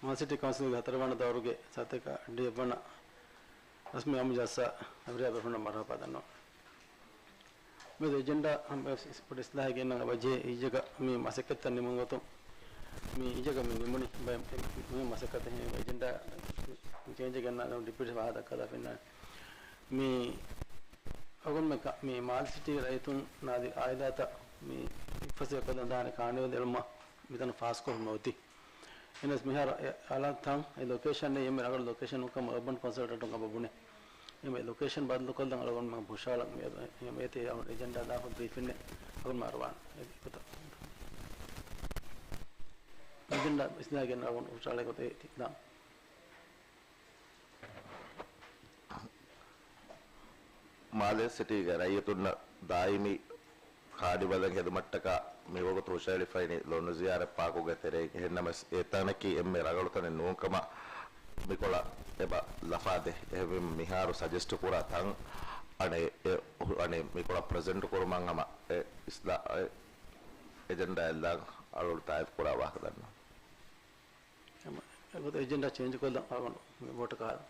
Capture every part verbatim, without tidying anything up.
މާލެ ސިޓީ ކައުންސިލްގެ ހަތަރުވަނަ ދައުރުގެ ސަތޭކަ އަށްޑިހަ ވަނަ ރަސްމީ އާއްމު ޖަލްސާ އެ ހުރިހާ ބޭފުޅުންނަށް މަރުޙަބާ ދަންނަވަން. މިއަދު އެޖެންޑާ ހަމަ ވެސް އިސް ފޮޑި އިސްލާހެއް ގެންނަން އެބަޖެހޭ. އިއްޔެގަ މި މަސައްކަތްތައް ނިމުން ގޮތުން މި އިއްޔެގަ މި ނިމުނީ ބައެއް މި މަސައްކަތެއް ހެން އެޖެންޑާ ޗޭންޖެއް ގެންނަން ޑިޕިއުޓީ ފަހަ ދައްކާލާ ފެންނާނެ. މި އަޅުގަނޑުމެން މި މާލެ ސިޓީގެ ރައްޔިތުންނާ އަދި އާއިލާތައް މި އެއްފަސޭހަކޮށްލަން ދާނެ ކާނިވަލް އެޅުމަށް މިތަނަށް ފާސްކޮށްފަ އޮތީ. އެހެނަސް މިހާރު އެ އަޅާ ތަން އެ ލޮކޭޝަން އެއީ އެންމެ ރަނގަޅު ލޮކޭޝަން ނޫންކަމަށް އަރބަން ކޮންސަލްޓަންޓުން އެބަ ބުނޭ. އެ ލޮކޭޝަން ބަދަލުކޮށްލަން އަޅުގަނޑުމެން ހުށަހަޅަން މި އެ އެ އެ އެ އެޖެންޑާ ދާފަ ބްރީފިން އެއް އަޅުގަނޑުމެން އަރުވާނެ. އެ ގޮތަށް އެޖެންޑާ އިސްލާހެއް ގެންނަން އަޅުގަނޑު ހުށަހަޅޭ ގޮތެއް އެ ތި ދާން. މާލެ ސިޓީގެ ރައްޔިތުންނަށް ދާއިމީ ކާނިވަލެއް ހެދުމަށްޓަކާ މިވަގުތު ހުށަހެޅިފައިނީ ލޮނުޒިޔާރަތް ޕާކުގެ ތެރެއިން. އެހެންނަމަވެސް، އެތަނަކީ އެންމެ ރަނގަޅު ތަނެއް ނޫންކަމަށް މިކޮޅަށް އެބަ ލަފާދޭ. އެހެންވީމަ، މިހާރު ސަޖެސްޓް ކުރާ ތަން އަނެއް އެ، އަނެއް މިކޮޅަށް ޕްރެޒެންޓް ކުރުމަށް ހަމަ އެ އިސްލާ، އެ އެޖެންޑާ އެއްލާން އަޅުގަނޑު ތާއީދު ކުރާ ވާހަކަ ދަންނަވަން. އެމަ-، އެގޮތަށް އެޖެންޑާ ޗޭންޖް ކޮށްލަން އަޅުގަނޑު މި ވޯޓަށް ކަހަލަ.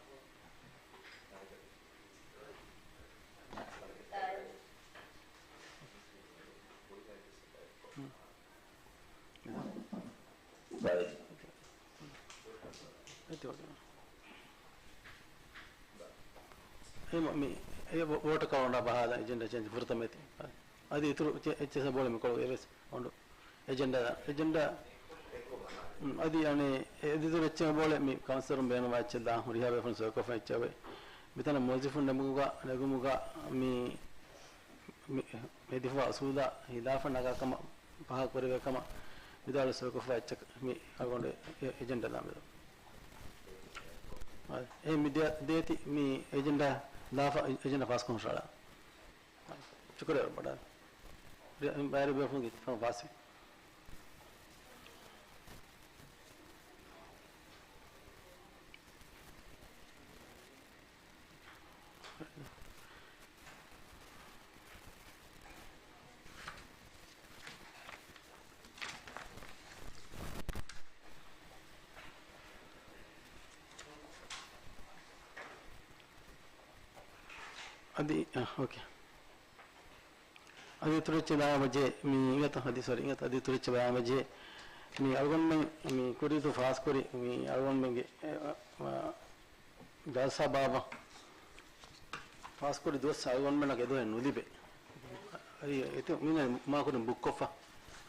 އެމަ-، މި އެ ވޯ-، ވޯޓަށް ކަހަލަ ބަހާލަން އެޖެންޑާ ޗޭންޖް ފުރަތަމަ އެތި. އަދި އިތުރު ޗެ-، އެއްޗެއް ސަބޯޅެ މިކޮޅު އެވެސް އޮނޑު. އެޖެންޑާ، އެޖެންޑާ، އުން، އަދި އަނެއް އެ އެދިދުރު އެއްޗެއް ބޯޅެ މި ކައުންސިލަރުން ބޭނުންވާ އެއްޗެއް ދާން ހުރިހާ ބޭފުޅުން ސޮއިކޮށްފަ އެއްޗެއް އޮވޭ. މިތަނަށް މުވައްޒަފުން ނެގުމުގަ، ނެގުމުގަ މި، މި ހެދިފަ އުސޫލާ ހިލާފަށް ނަގާ ކަމަށް ފާހަގަ ކުރެވޭ ކަމަށް ވިދާޅުވެ ސޮއިކޮށްފަ އެއްޗެއް މި އަޅުގަނޑު އެ، އެ އެޖެންޑާ ދާން މި ދޭތި މި އެޖެންޑާ ލާފަ އެޖެންޑާ ފާސްކޮށް ހުށަހަޅާ. ޝުކުރިއްޔާ ބޮޑާ. ބައިރު ބޭފުޅުންގެ އިތިފާގު ފާސްވި. އަދި، އަ، އޯކޭ. އަދި އިތުރު އެއްޗެއް ބަޔާންވެއްޖެ މި އިނގޭތަ؟ އަދި، ސޮރީ، އިނގޭތަ؟ އަދި އިތުރު އެއްޗެއް ބަޔާންވެއްޖެ މި އަޅުގަނޑުމެން މި ކުރީތު ފާސްކުރި މި އަޅުގަނޑުމެންގެ، އެ، އަ، އަ، ޖަލްސާ ބާބަ ފާސްކުރި ދުވަސް އަޅުގަނޑުމެންނަށް އެދުވަހެއް ނުލިބޭ. އެ، އެތި މީނަ މާކުރިން ބުކްކޮށްފަ.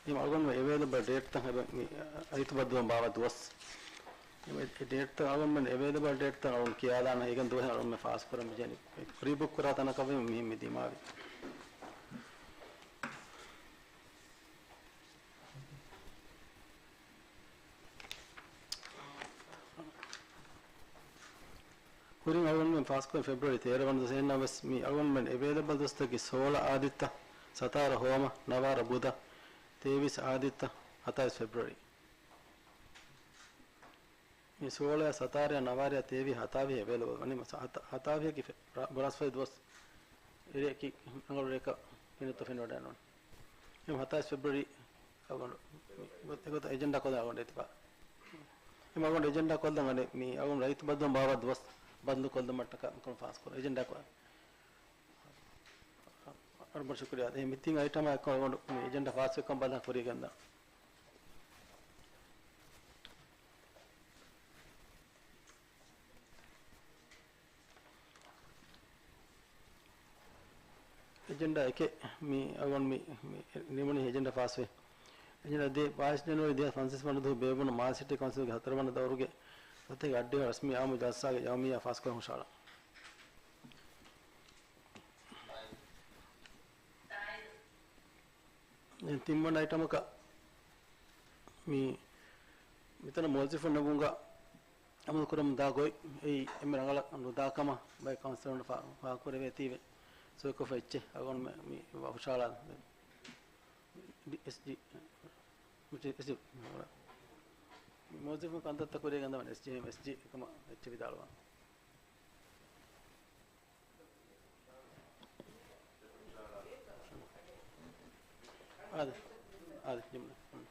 އެ އަޅުގަނޑުމެން އެވޭލަބަލް ޑޭޓްތައް އެބަ މި ރައްޔިތު ބައްދަލުވުން ބާއްވާ ދުވަސް. އެ، އެ ޑޭޓްތައް އަޅުގަނޑުމެން އެވޭލަބަލް ޑޭޓްތައް އަޅުގަނޑު ކިޔާލާނަން އޭގެން ދުވަހެއް އަޅުގަނޑުމެން ފާސްކުރަން މިޖެހެނީ. ޕްރީބުކް ކުރާ ތަނަކަށް ވީމަ މި، މި ދިމާވި. ކުރިން އަޅުގަނޑުމެން ފާސްކުރި ފެބްރުއަރީ ތޭރަ ވަނަ ދުވަސް. އެހެންނަމަވެސް މި އަޅުގަނޑުމެން އެވޭލަބަލް ދުވަސްތަކަކީ ސޯޅަ އާދިއްތަ، ސަތާރަ ހޯމަ، ނަވާރަ ބުދަ، ތޭވީސް އާދިއްތަ، ހަތާއިސް ފެބްރުއަރީ. މި ސޯޅައާ ސަތާރައާ ނަވާރައާ ތޭވީސް ހަތާވީހަށް އެވޭލަބަލް ވަނީ ހަތާ-، ހަތާވީހަކީ ބްރަ-، ބުރަސްފަތި ދުވަސް. ރެއަކީ ރަނގަޅު ރެއަކަށް ފެނިފަ ފެނިވަޑައިގަންނަވާނެ. އެހެން ހަތާއިސް ފެބްރުއަރީ އަޅުގަނޑު މި ގޮތަށް އެޖެންޑާ ކޮށްލަން އަޅުގަނޑު އެތިބާ. އެހެން އަޅުގަނޑު އެޖެންޑާ ކޮށްލަން އަނެއް މި އަޅުގަނޑު ރައްޔިތު ބައްދަލުވުން ބާއްވާ ދުވަސް ބަދަލު ކޮށްލުމަށްޓަކާ މިކޮޅު ފާސްކުރުން އެޖެންޑާ ކޮށް. އަޑު ބޮޑަށް ޝުކުރިއްޔާ. އެ މިތިން އައިޓަމާ އެއްކޮށް އަޅުގަނޑު މި އެޖެންޑާ ފާސްވެ ކަމަށް ބަލާ ކުރީގަންނަ. އެޖެންޑާ އެކެއް މި އަޅުގަނޑު މި، މި ނިމުނީ އެޖެންޑާ ފާސްވެ. އެޖެންޑާ ދޭ، ބާވީސް ޖަނުއަރީ ދެހާސް ފަންސަވީސް ވަނަ ދުވަހު ބޭއްވުނު މާލެ ސިޓީ ކައުންސިލްގެ ހަތަރުވަނަ ދައުރުގެ ސަތޭކަ އަށްޑިހަ ރަސްމީ އާއްމު ޖަލްސާގެ ޔައުމިއްޔާ ފާސްކޮށް ހުށަހަޅަން. ދެން ތިންވަނަ އައިޓަމަކަށް މި މިތަނަށް މުވައްޒަފުން ނެގުމުގަ އަމަލު ކުރަމުން ދާ ގޮތް އެއީ އެންމެ ރަނގަޅަށް ނުދާ ކަމަށް ބައެއް ކައުންސިލަރުން ފާ-، ފާހަގަކުރެވޭތީވެ ސޮއިކޮށްފަ އެއްޗެއް އަޅުގަނޑު މި، މި ހުށަހަޅާ ޑި-، އެސްޖީ، އެސްޖީ، މުވައްޒަފުން ކަންތައްތައް ކުރިޔަށް ގަންނަވާނެ އެސްޖީ، އެސްޖީ އެކަމަށް އެއްޗެއް ވިދާޅުވާން. އާދެ، އާދެ، ޖުމްލަ. ހުން.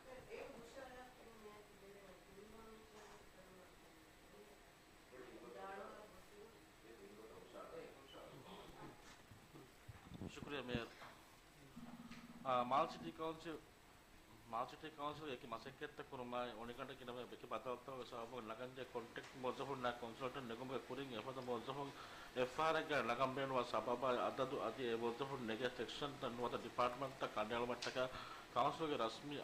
މޭޔަރު، އާ، މާލެ ސިޓީ ކައުންސިލް، މާލެ ސިޓީ ކައުންސިލް އެކި މަސައްކަތްތައް ކުރުމާއި، އޮނިގަނޑަށް ގިނަވާ އެކި ބަދަލުތަކުގެ ސަބަބުން ނަގަންޖެހޭ ކޮންޓްރެކްޓް މުވައްޒަފުންނާ ކޮންސަލްޓަންޓް ނެގުމުގެ ކުރިން އެފަދަ މުވައްޒަފުން އެފްއާރްއެއްގައި ނަގަން ބޭނުންވާ ސަބަބާއި، އަދަދު އަދި އެ މުވައްޒަފުން ނެގޭ ސެކްޝަންތައް ނުވަތަ ޑިޕާޓްމަންޓްތައް ކަނޑައެޅުމަށްޓަކާ ކައުންސިލްގެ ރަސްމީ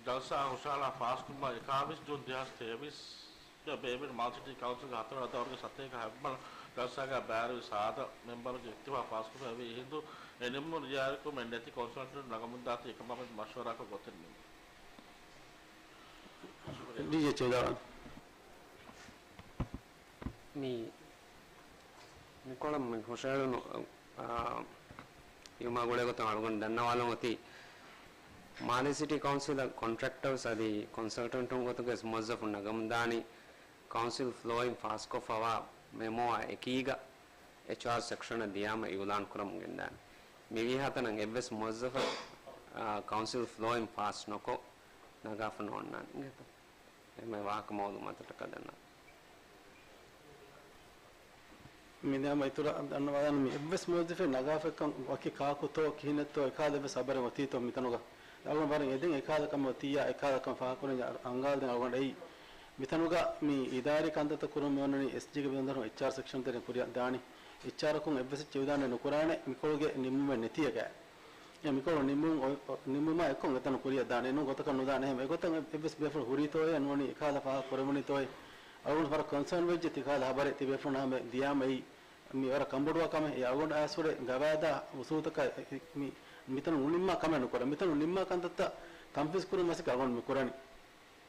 ޖަލްސާއަށް ހުށަހަޅާ ފާސްކުރުމަށް އެކާވީސް ޖޫން ދެހާސް ތޭވީސްގެ ބޭއްވި މާލެ ސިޓީ ކައުންސިލްގެ ހަތަރު ވަނަ ދައުރުގެ ސަތޭކަ ހަތްވަނަ ޖަލްސާގައި ބައިވެރިވި ސާދަ މެމްބަރުންގެ އިއްތިފާގުން ފާސްކުރެވި އެހިނދު އެ ނިންމުން ރިއާޔަތްކުރުމެއް ނެތި ކޮންސަލްޓަންޓް ނަގަމުންދާތީ އެކަމާމެދު މަޝްވަރާކޮށް ގޮތެއް ނިންމުން. ޑީޖޭ ޗެނދާރާ. މި، މިކޮޅަށް މި ހުށަހެޅުނު، އާ، ލިޔުމާ ގުޅޭ ގޮތުން އަޅުގަނޑު ދަންނަވާލަން އޮތީ، މާލެ ސިޓީ ކައުންސިލަށް ކޮންޓްރެކްޓަރސް އަދި ކޮންސަލްޓަންޓުން ގޮތުގައި މުވައްޒަފުން ނަގަމުންދާނީ، ކައުންސިލް ފްލޯއިން ފާސްކޮށްފަވާ މެމޯއާ އެކީގަ އެޗްއާރް ސެކްޝަނަށް ދިޔާމަ އިއުލާން ކުރަމުން ގެންދާނެ. މިވީހާތަނަށް އެއްވެސް މުވައްޒަފަކު، އާ، ކައުންސިލް ފްލޯއިން ފާސް ނުކޮށް ނަގާފަ ނޯންނާނެ. އެހެން ވާހަކަ މައުލޫމާތުތަކަށް ދަންނަވަން. މި ނިޔަމަ އިތުރަށް ދަންނަވާލަން މި އެއްވެސް މުވައްޒަފެއް ނަގާފައިކަން ވަކި ކާކުތޯ ކިހިނެއްތޯ އެކާލަ އެއްވެސް ހަބަރެއް އޮތީތޯ މިތަނުގަ. އަޅުގަނޑު ވަރަށް އެދެން އެކާލަ ކަމެއް އޮތިއްޔާ އެކާލަ ކަން ފާހަގަކުރަން އަންގާދެން އަޅުގަނޑު އެއީ. މިތަނުގަ މި އިދާރީ ކަންތައްތައް ކުރަމުން މި އޮންނަނީ އެސްޖީގެ ބިންދަރު އެޗްއާރް ސެކްޝަން ތެރެއިން ކުރިއަށް ދާނީ. އެޗްއާރަކުން އެއްވެސް އެއްޗެއް ވެދާނެ ނުކުރާނެ މިކޮޅުގެ ނިންމުމެއް ނެތިއެކަށް. އެ މިކޮޅު ނިންމުން އޮ-، އޮ-، ނިންމުމާ އެއްކޮށް އެތަނު ކުރިއަށް ދާނެ. އެނޫން ގޮތަކަށް ނުދާނެ. އެހެން އެގޮތަށް އެ-، އެއްވެސް ބޭފުޅު ހުރީތޯއޭ ނުވަނީ އެކާލަ ފާހަގަ ކުރެވުނީތޯއޭ. އަޅުގަނޑު ވަރަށް ކޮންސާން ވެއްޖެ ތިކާލަ ހަބަރެއް ތިބޭފުޅުންނާ ހަމަ ދިޔާމައި މި ވަރަށް ކަންބޮޑުވާ ކަމެއް. އެ އަޅުގަނޑު އައިސްފުރެ ގަވާއިދާ އުސޫލުތަކާ މި، މިތަނު ނުނިންމާ ކަމެއް ނުކުރާ. މިތަނު ނިންމާ ކަންތައްތައް ތަންފީޒް ކުރުން މަސައްކަތް އަޅުގަނޑު މި ކުރަނީ.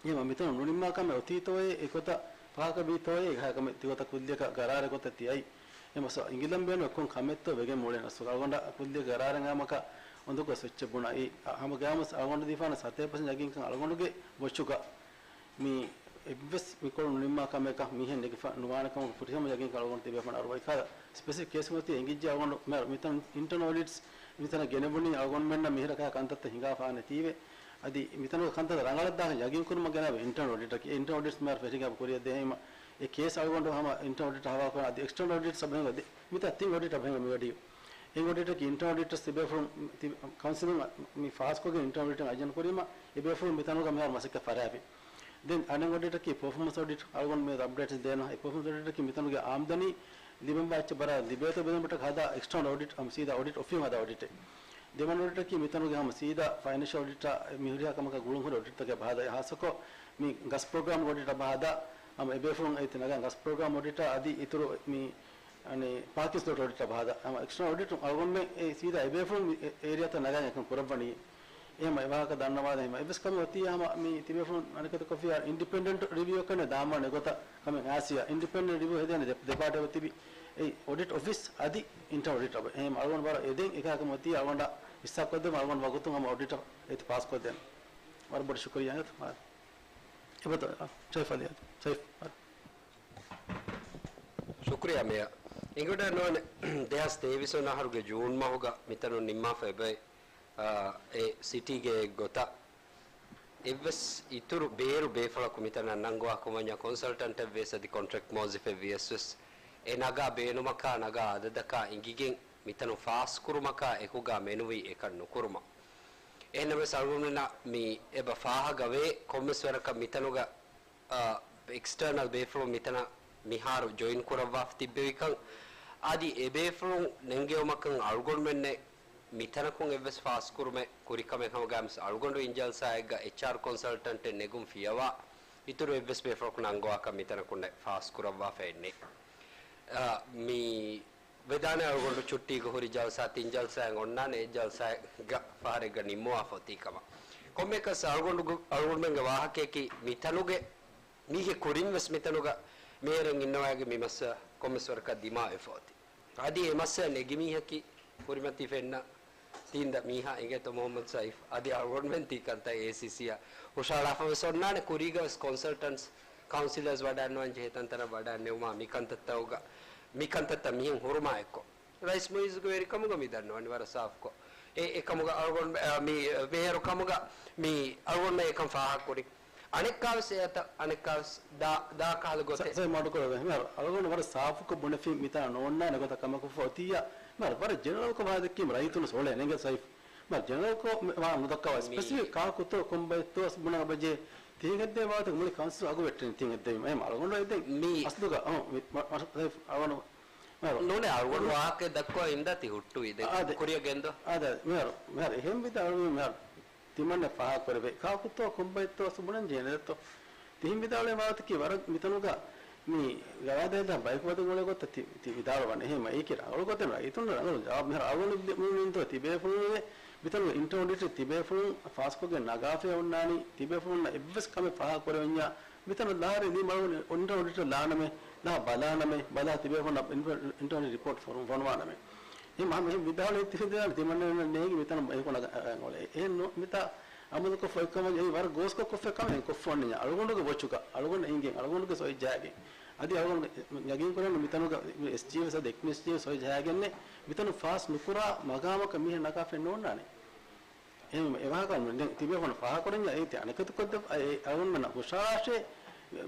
އެހެންވީމަ މިތަނު ނުނިންމާ ކަމެއް އޮތީތޯއޭ، އެގޮތަށް ފާހަގަވީތޯއޭ، އެހާ ކަމެއް ތިގޮތަށް ކުއްލިއަކަށް ގަރާރެއް ގޮތަށް ތިއައީ. އެހެންވީމަ އިނގިލަން ބޭނުން އެއްކޮށް ކަމެއްތޯ ވެގެން މޫޅެން އަސް އަޅުގަނޑަށް ކުއްލިއަކަށް ގަރާރެއް އާމަކަށް އުނދަގޫ އެއްޗެއް ބުނަ. އެ ހަމަ ގައިމުވެސް އަޅުގަނޑު ދީފާނެ ސަތޭކަ ޕަސެންޓް ޔަގީންކަން އަޅުގަނޑުގެ ބޮއްޗުގަ މި އެއްވެސް މިކޮޅު ނުނިންމާ ކަމަކަށް މީހެއް ނެގިފަ ނުވާނެ ކަމުގެ ފުރިހަމަ ޔަގީންކަން އަޅުގަނޑު ތިބޭފުޅުން އަރުވަ. އެކާ ސްޕެސިފިކް ކޭސް އޮތީ އެނގިއްޖެ އަޅުގަނޑު މި މިތަން އިންޓަރނަލް އޮޑިޓްސް މިތަނަށް ގެނެވުނީ އަޅުގަނޑުމެންނަށް މިހިރަ ކަހަލަ ކަންތައްތައް ހިނގާފާނެތީވެ. އަދި މިތަނުގެ ކަންތައް ރަނގަޅަށްދާން ޔަގީންކުރުމަށް ގެނައި އިންޓަރނަލް އޮޑިޓަކީ. އެ އިންޓަރނަލް އޮޑިޓްސް މިހާރު ފެށިގެން ކުރިއަށް ދޭހިމަ އެ ކޭސް އަޅުގަނޑު ހަމަ އިންޓަރނަލް އޮޑިޓަށް ހަވާލުކުރަން އަދި އެކްސްޓަރނަލް އޮޑިޓްސް އަށް ބަހެއް އޮތީ. މިތާ ތިން އޮޑިޓް އަށް ބަހެއް މިވަޑިއު. އެ އޮޑިޓަކީ އިންޓަރނަލް އޮޑިޓަރސް ތިބޭފުޅުން ތި-، ކައުންސިލުން މި ފާސްކޮށްގެން އިންޓަރނަލް އޮޑިޓަށް އައްޔަން ކުރީމަ، އެ ބޭފުޅުން މިތަނުގަ މިހާރު މަސައްކަތް ފަށާފި. ދެން އަނެއް އޮޑިޓަކީ ޕަރފޯމަންސް އޮޑިޓް. އަޅުގަނޑު މި އަޕްޑޭޓްސް ދޭނަ. އެ ޕަރފޯމަންސް އޮޑިޓަކީ މިތަނުގެ އާމްދަނީ ލިބެންވާ އެއްޗެއް ބަރާ ލިބޭތޯ ބެލުމަށްޓަކާ ހަދާ އެކްސްޓަރނަލް އޮޑިޓް، ހަމަ ސީދާ އޮޑިޓް އޮފީހުން ހަދާ އޮޑިޓެއް. ދެވަނަ އޮޑިޓަކީ މިތަނުގެ ހަމަ ސީދާ ފައިނޭންޝަލް އޮޑިޓާ މި ހުރިހާ ކަމަކަށް ގުޅުން ހުރި އޮޑިޓްތަކެއް ބަހަދާ. ހާއްސަކޮށް މި ގަސް ޕްރޮގްރާމް އޮޑިޓަށް ބަހަދާ، ހަމަ އެބޭފުޅުން އެތި ނަގާ ގަސް ޕްރޮގްރާމް އޮޑިޓާ އަދި އިތުރު މި އަނެއް ޕާކިން ސްލޮޓް އޮޑިޓަށް ބަހަދާ. ހަމަ އެކްސްޓަރނަލް އޮޑިޓުން އަޅުގަނޑުމެން އެ ސީދާ އެބޭފުޅުން މި އެ-، އޭރިއާތައް ނަގާ އެކަން ކުރައްވަނީ. އެހެން އެ ވާހަކަ ދަންނަވާލަ ހަމަ އެއްވެސް ކަމެއް އޮތީ ހަމަ މި ތިބޭފުޅުން އަނެކަތަ ކޮފީ އިންޑިޕެންޑެންޓް ރިވިއުއަކަށް ދާމާ ނެގޮތަށް ކަމެއް އާސިޔާ އިންޑިޕެންޑެންޓް ރިވިއު ހެދޭނެ ދެ-، ދެޕާޓެއް ތިބި އެ އޮޑިޓް އޮފީސް އަދި އިންޓަރނަލް އޮޑިޓަށް. އެހެން އަޅުގަނޑު ވަރަށް އެދެން އެކާ ކަމެއް އޮތީ އަޅުގަނޑަށް ހިއްސާ ކޮށްދެމުން އަޅުގަނޑު ވަގުތުން ހަމަ އޮޑިޓަށް އެތި ފާސް ކޮށްދޭނެ. ވަރަށް ބޮޑަށް ޝުކުރިއްޔާ. އެބަތަ ސައިފް އަލީ، ސައިފް. ޝުކުރިއްޔާ މޭޔަރ. އިނގިވަޑައިގަންނަވާނެ ދެހާސް ތޭވީސް ވަނަ އަހަރުގެ ޖޫން މަހުގަ މިތަނުން ނިންމާފަ އެބައި، އާ، އެ ސިޓީގެ ގޮތަށް އެއްވެސް އިތުރު ބޭރު ބޭފުޅަކު މިތަނަށް ނަންގަވާކަމަށް ކޮންސަލްޓަންޓެއް ވިޔަސް އަދި ކޮންޓްރެކްޓް މުވައްޒަފެއް ވިޔަސް ވެސް އެ ނަގާ ބޭނުމަކާ ނަގާ އަދަދަކާ އިނގިގެން މިތަނުން ފާސްކުރުމަކާ އެކުގަ މެނުވީ އެކަން ނުކުރުމަށް. އެހެންނަމަވެސް އަޅުގަނޑުމެންނަށް މި އެބަ ފާހަގަވޭ ކޮންމެސް ވަރަކަށް މިތަނުގަ އާ، އެކްސްޓަރނަލް ބޭފުޅުން މިތަނަށް މިހާރު ޖޮއިން ކުރައްވާފަ ތިއްބެވިކަން، އަދި އެބޭފުޅުން ނެންގެވުމަކަށް އަޅުގަނޑުމެންނެއް މިތަނަކުން އެއްވެސް ފާސްކުރުމެއް ކުރިކަމެއް ހަމަގައިމުސް އަޅުގަނޑު އިން ޖަލްސާއެއްގަ އެޗްއާރް ކޮންސަލްޓަންޓެއް ނެގުން ފިޔަވާ، އިތުރު އެއްވެސް ބޭފުޅަކު ނަންގަވާކަށް މިތަނަކުންނެއް ފާސްކުރައްވާފައެއް ނެތް. އާ، މި ވެދާނެ އަޅުގަނޑު ޗުއްޓީގަ ހުރި ޖަލްސާ ތިން ޖަލްސާއެއް އޮންނާނެ، އެއް ޖަލްސާއެއްގަ ފަހަރެއްގަ ނިންމުވާފަ އޮތީ ކަމަށް. ކޮންމެއަކަސް އަޅުގަނޑުގެ، އަޅުގަނޑުމެންގެ ވާހަކަޔަކީ މިތަނުގެ މީހެއް ކުރިން ވެސް މިތަނުގަ މޭޔަރެއް އިންނަވައިގެން މި މައްސަލަ ކޮންމެސް ވަރަކަށް ދިމާވެފަ އޮތީ. އަދި އެ މައްސަލަ ނެގި މީހަކީ ކުރިމަތީ ފެންނަ ތީން ދަ މީހާ އިނގޭތޯ މުހައްމަދު ސައިފް. އަދި އަޅުގަނޑުމެން ތީ ކަންތައް އޭސީސީއަށް ހުށަހަޅާފަ ވެސް އޮންނާނެ. ކުރީގަ ވެސް ކޮންސަލްޓަންޓްސް ކައުންސިލަރސް ވަޑައިގަންނަވަން ޖެހޭ ތަންތަނަށް ވަޑައިންނެވުމާ މި ކަންތައްތަކުގަ، މި ކަންތައްތައް މިހެން ހުރުމާ އެއްކޮށް، ރައީސް މުއިއްޒުގެ ވެރިކަމުގަ މި ދަންނަވަނީ ވަރަށް ސާފުކޮށް. އެ، އެކަމުގަ އަޅުގަނޑު، އަ، މި މޭޔަރު ކަމުގަ މި އަޅުގަނޑުމެން އެކަން ފާހަގަކުރި. އަނެއްކާވެސް އެއަތަށް، އަނެއްކާވެސް ދާ، ދާ ކަހަލަ ގޮތެއް. ސަ-، ސަ-، މަޑުކޮޅު ވެ. މިހާރު އަޅުގަނޑު ވަރަށް ސާފުކޮށް ބުނެފިން މިތާ ނޯންނާނެ ގޮތަށް ކަމަކު ފޯތިއްޔާ މިހާރު ވަރަށް ޖެނެރަލްކޮށް ވާހަކަ ދެއްކީމަ ރައްޔިތުން ސޯޅޭ ނެގެ ސައިފް. މިހާރު ޖެނެރަލްކޮށް މި ވާ ނުދައްކާ ވެސް މި ސްޕެސިފިކް ކާކުތޯ ކޮންބައެއްތޯ ވެސް ބުނާ ބަޖޭ ތިހެން ހެއްދޭ ވާހަކަ މުޅި ކައުންސިލް އަގު ވެއްޓެން ތިހެން ހެއްދެވީމަ. އެހެން އަޅުގަނޑު އެ ދެން މި އަސްލުގަ، އަ، މި މަ-، މަ-، ސައިފް އަޅުގަނޑު މިހާރު ނޫނޭ އަޅުގަނޑު ވާހަކަ ދައްކަވާ އިންދާ ތި ހުއްޓުވީ ދެން އާ، ދެ-، ކުރިއަށް ގެންދޯ. އާ، ދެ-، މިހާރު، މިހާރު އެހެން ވިދާޅުވީ މިހާރު ތިމަންނަ ފާހަގަކުރެވޭ ކާކުތޯ ކޮންބައެއްތޯ އަސްލު ބުނަން ޖެހޭނެ ދެއްތޯ. ތިހިން ވިދާޅުވޭ ވާހަކަތަކީ ވަރަށް މިތަނުގަ މި ގަވާއިދާ ބަޔަކު ވަދެ ގުޅޭ ގޮތަށް ތި، ތި ވިދާޅުވަން. އެހެން އެއީކީ ރަނގަޅުގޮތެއް ރައްޔިތުންނަށް ރަނގަޅު ޖަވާބު. މިހާރު އަޅުގަނޑު މި-، މި-، މި-، ތިބޭފުޅުން ވެ މިތަނުގަ އިންޓަރނަލް އޮޑިޓަރ ތިބޭފުޅުން ފާސްކޮށްގެން ނަގާފައި އޮންނާނީ ތިބޭފުޅުންނަށް އެއްވެސް ކަމެއް ފާހަގަކުރެވެންޏާ މިތަނަށް ލާރި ދީ މަޅު އިންޓަރނަލް އޮޑިޓަރ ލާނަމޭ، ލާ ބަލާނަމޭ، ބަލާ ތިބޭފުޅުންނަށް އިންޓަރ-، އިންޓަރނަލް ރިޕޯޓް ފޮނު-، ފޮނުވާނަމޭ. އެ މަ-، މި ވިދާޅުވި ތި ވިދާޅުވި ތިމަންނަ ނޭނގި މިތަނަށް އެކު ނަގަ-، އަ-، އަ-، އޮޅޭ. އެހެން ނު-، މިތާ އަމަލުކޮށްފަ އޮތްކަމަށް އެއީ ވަރަށް ގޯސްކޮށް ކޮށްފަ ކަމެއް ކޮށްފަ އޮންނަ އަޅުގަނޑުގެ ވޮޗުގަ، އަޅުގަނޑަށް އިނގެން، އަޅުގަނޑުގެ ސޮއި ޖައިގެން. އަދި އަޅުގަނޑު ޔަގީން ކުރަން މިތަނުގަ އެސްޖީއެސް އަދި އެކް އެސްޖީއެސް ސޮއި ޖައިގެންނެއް މިތަނު ފާސް ނުކުރާ މަގާމަކަށް މީހެއް ނަގާފައެއް ނޯންނާނެ. އެހެން އެވާހަކަ ދެން ތިބޭފުޅުން ފާހަގަކުރަންޏާ އޭތި އަނެކަތު ކޮށްދެ-، އެ އަޅުގަނޑުމެންނަށް ހުށަހަޅާށޭ،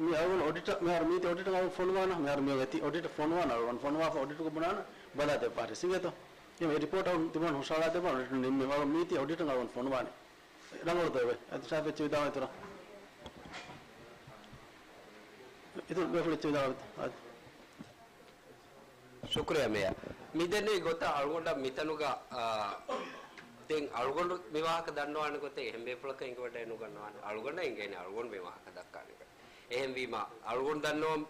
މި އަޅުގަނޑު އޮޑިޓަށް މިހާރު މީތި އޮޑިޓަށް އަޅުގަނޑު ފޮނުވާނަ، މިހާރު މި އޮތީ އޮޑިޓަށް ފޮނުވާނަ، އަޅުގަނޑު ފޮނުވާފަ އޮޑިޓަށް ބުނާނަ ބަލާ ދެއްވާށޭ ސިނގޭތޯ. އެ ރިޕޯޓް އަޅުގަނޑު ތިބޭފުޅުން ހުށަހަޅާ ދެއްވާ އޮޑިޓަށް ނިންމޭ. މީތި އޮޑިޓަށް އަޅުގަނޑު ފޮނުވާނެ. ރަނގަޅު ދޯވެ. އަދި ޝާފި އެއްޗެއް ވިދާޅުވާ އިތުރަށް. އިތުރު ބޭފުޅު އެއްޗެއް ވިދާޅުވާ. އަދި. ޝުކުރިއްޔާ މޭޔަރ. މި ދެންނެވި ގޮތަށް އަޅުގަނޑަށް މިތަނުގަ، އާ، ދެން އަޅުގަނޑު މި ވާހަކަ ދަންނަވާނެ ގޮތެއް އެހެން ބޭފުޅަކަށް އެނގިވަޑައެއް ނުގަންނަވާނެ. އަޅުގަނޑަށް އެނގޭނެ އަޅުގަނޑު މި ވާހަކަ ދައްކާނެ ގޮތް. އެހެންވީމަ، އަޅުގަނޑު ދަންނަވަން-،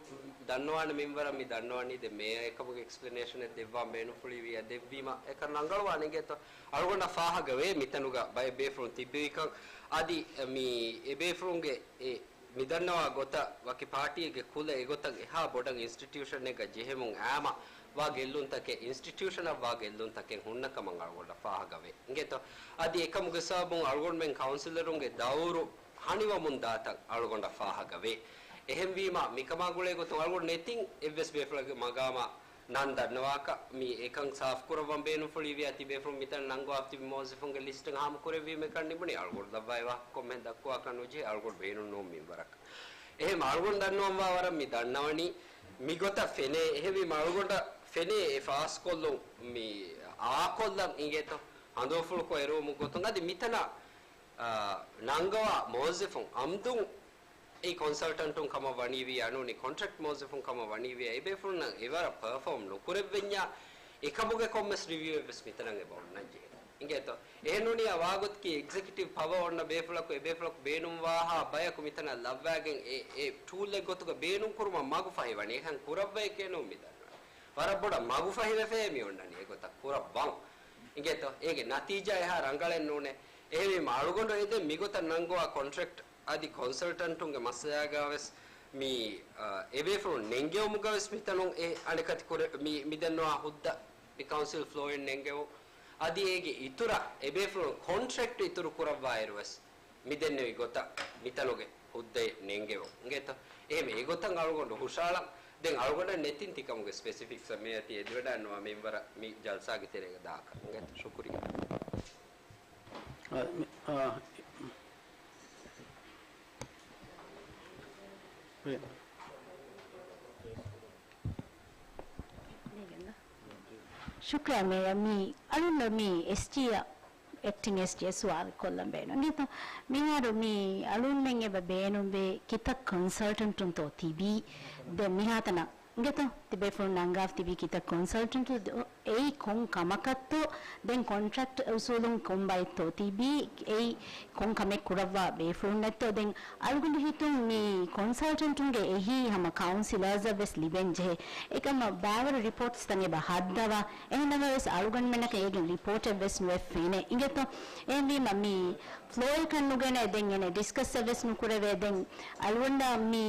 ދަންނަވާނެ މިންވަރަށް މި ދަންނަވަނީ ދެން މޭޔަރ އެކަމުގެ އެކްސްޕްލެނޭޝަނެއް ދެއްވާން ބޭނުންފުޅީވިއްޔާ ދެއްވީމަ، އެކަން ރަނގަޅުވާނެ އިނގޭތޯ. އަޅުގަނޑަށް ފާހަގަވޭ މިތަނުގަ ބައެއް ބޭފުޅުން ތިއްބެވިކަން. އަދި މި އެބޭފުޅުންގެ އެ މިދަންނަވާ ގޮތަށް ވަކި ޕާޓީއެއްގެ ކުލަ އެގޮތަށް އެހާ ބޮޑަށް އިންސްޓިޓިއުޝަނެއްގަ ޖެހެމުން އައިމަ ވާ ގެއްލުންތަކެއް، އިންސްޓިޓިއުޝަނަށް ވާ ގެއްލުންތަކެއް ހުންނަ ކަމަށް އަޅުގަނޑަށް ފާހަގަވޭ. އިނގޭތޯ؟ އަދި އެކަމުގެ ސަބަބުން އަޅުގަނޑުމެން ކައުންސިލަރުންގެ ދައުރު ހަނިވަމުން ދާތަން އަޅުގަނޑަށް ފާހަގަވޭ. އެހެންވީމަ، މިކަމާ ގުޅޭ ގޮތުން އަޅުގަނޑު ނެތިން އެއްވެސް ބޭފުޅެއްގެ މަގާމާ ނަން ދަންނަވާކަށް މި އެކަން ސާފުކުރައްވަން ބޭނުންފުޅީވިއްޔާ ތިބޭފުޅުން މިތަނަށް ނަންގަވާފަ ތިބި މުވައްޒަފުންގެ ލިސްޓެއް ހާމަކުރެއްވީމަ އެކަން ނިމުނީ އަޅުގަނޑު ދައްވާ އެ ވާހަކަ ކޮންމެހެން ދައްކުވާކަށް ނުޖެހޭ އަޅުގަނޑު ބޭނުން ނޫން މިންވަރަކަށް. އެހެން އަޅުގަނޑު ދަންނަވަންވާ ވަރަށް މި ދަންނަވަނީ މިގޮތަށް ފެނޭ. އެހެންވީމަ އަޅުގަނޑަށް ފެނޭ އެ ފާސްކޮށްލުން މި އާކޮށްލަން އިނގޭތޯ؟ ހަނދުވަފުޅުކޮށް އެރުވުމުގެ ގޮތުން އަދި މިތަނަށް، އާ، ނަންގަވާ މުވައްޒަފުން އަމްދުން އެއީ ކޮންސަލްޓަންޓުން ކަމަށް ވަނީވިއްޔާ އަނޫނީ ކޮންޓްރެކްޓް މުވައްޒަފުން ކަމަށް ވަނީވިއްޔާ އެބޭފުޅުންނަށް އެވަރަށް ޕަރފޯމް ނުކުރެއްވެންޏާ އެކަމުގެ ކޮންމެސް ރިވިއުއެއްވެސް މިތަނަށް އެބަ އޮންނަންޖެހޭ. އިނގޭތޯ؟ އެހެންނޫނީ އާ ވާގޮތަކީ އެގްޒެކެޓިވް ޕަވަ އޮންނަ ބޭފުޅަކު އެބޭފުޅަކު ބޭނުންވާހާ ބަޔަކު މިތަނަށް ލައްވާގެން އެ، އެ ޓޫލެއް ގޮތުގަ ބޭނުންކުރުމަށް މަގުފަހިވަނީ. އެކަން ކުރައްވައެކޭ ނޫން މިދަންނަވަނީ. ވަރަށް ބޮޑަށް މަގުފަހިވެފައޭ މި އޮންނަނީ އެގޮތަށް ކުރައްވަން. އިނގޭތޯ؟ އޭގެ ނަތީޖާ އެހާ ރަނގަޅެއް ނޫނޭ. އެހެންވީމަ އަޅުގަނޑު އެދެން މިގޮތަށް ނަންގަވާ ކޮންޓްރެކްޓް އަދި ކޮންސަލްޓަންޓުންގެ މައްސަލާގަވެސް މި، އ، އެބޭފުޅުން ނެންގެވުމުގަވެސް މިތަނުން އެ އަނެކަތި ކުރެ-، މި، މިދެންނަވާ ހުއްދަ މި ކައުންސިލް ފްލޯއިން ނެންގެވުން. އަދި އޭގެ އިތުރަށް އެބޭފުޅުން ކޮންޓްރެކްޓް އިތުރު ކުރައްވާއިރުވެސް މިދެންނެވި ގޮތަށް މިތަނުގެ ހުއްދައެއް ނެންގެވުން. އިނގޭތޯ؟ އެހެން އެގޮތަށް އަޅުގަނޑު ހުށަހަޅަން. ދެން އަޅުގަނޑަށް ނެތިން ތިކަމުގެ ސްޕެސިފިކްސް މިއަދި އެދިވަޑައިންނަވާ މިންވަރަށް މި ޖަލްސާގެ ތެރޭގަ ދާކަށް. އިނގޭތޯ؟ ޝުކުރިއްޔާ. އާ، މި، އާ، ޝުކްރިއްޔާ މޭޔަރ. މި އަޅުން މި އެސްޖީއަށް، އެކްޓިން އެސްޖީއަށް ސުވާލެއް ކޮށްލަން ބޭނުން. އިނގޭތޯ؟ މިހާރު މި އަޅުންމެން އެބަ ބޭނުންވޭ ކިތައް ކޮންސަލްޓަންޓުންތޯ ތިބީ؟ ދެން މިހާތަނަށް އިނގޭތޯ؟ ތިބޭފުޅުން ނަންގާފަ ތިބީ ކިތައް ކޮންސަލްޓަންޓު އެއީ ކޮން ކަމަކަށްތޯ؟ ދެން ކޮންޓްރެކްޓް އުސޫލުން ކޮން ބައެއްތޯ ތިބީ؟ އެއީ ކޮން ކަމެއް ކުރައްވާ ބޭފުޅުންނެއްތޯ؟ ދެން އަޅުގަނޑު ހިތުން މި ކޮންސަލްޓަންޓުންގެ އެހީ ހަމަ ކައުންސިލަރސްއަށް ވެސް ލިބެން ޖެހޭ. އެކަމަށް ބައިވަރު ރިޕޯޓްސްތައް އެބަ ހައްދަވާ. އެހެންނަމަވެސް އަޅުގަނޑުމެންނަކަށް އޭގެން ރިޕޯޓެއް ވެސް ނުއެއް ފެނޭ. އިނގޭތޯ؟ އެހެންވީމަ މި ފްލޯއެއް ކަން ނުގެނޭ ދެން އޭނެ ޑިސްކަސްއެއް ވެސް ނުކުރެވޭ. ދެން އަޅުގަނޑަށް މި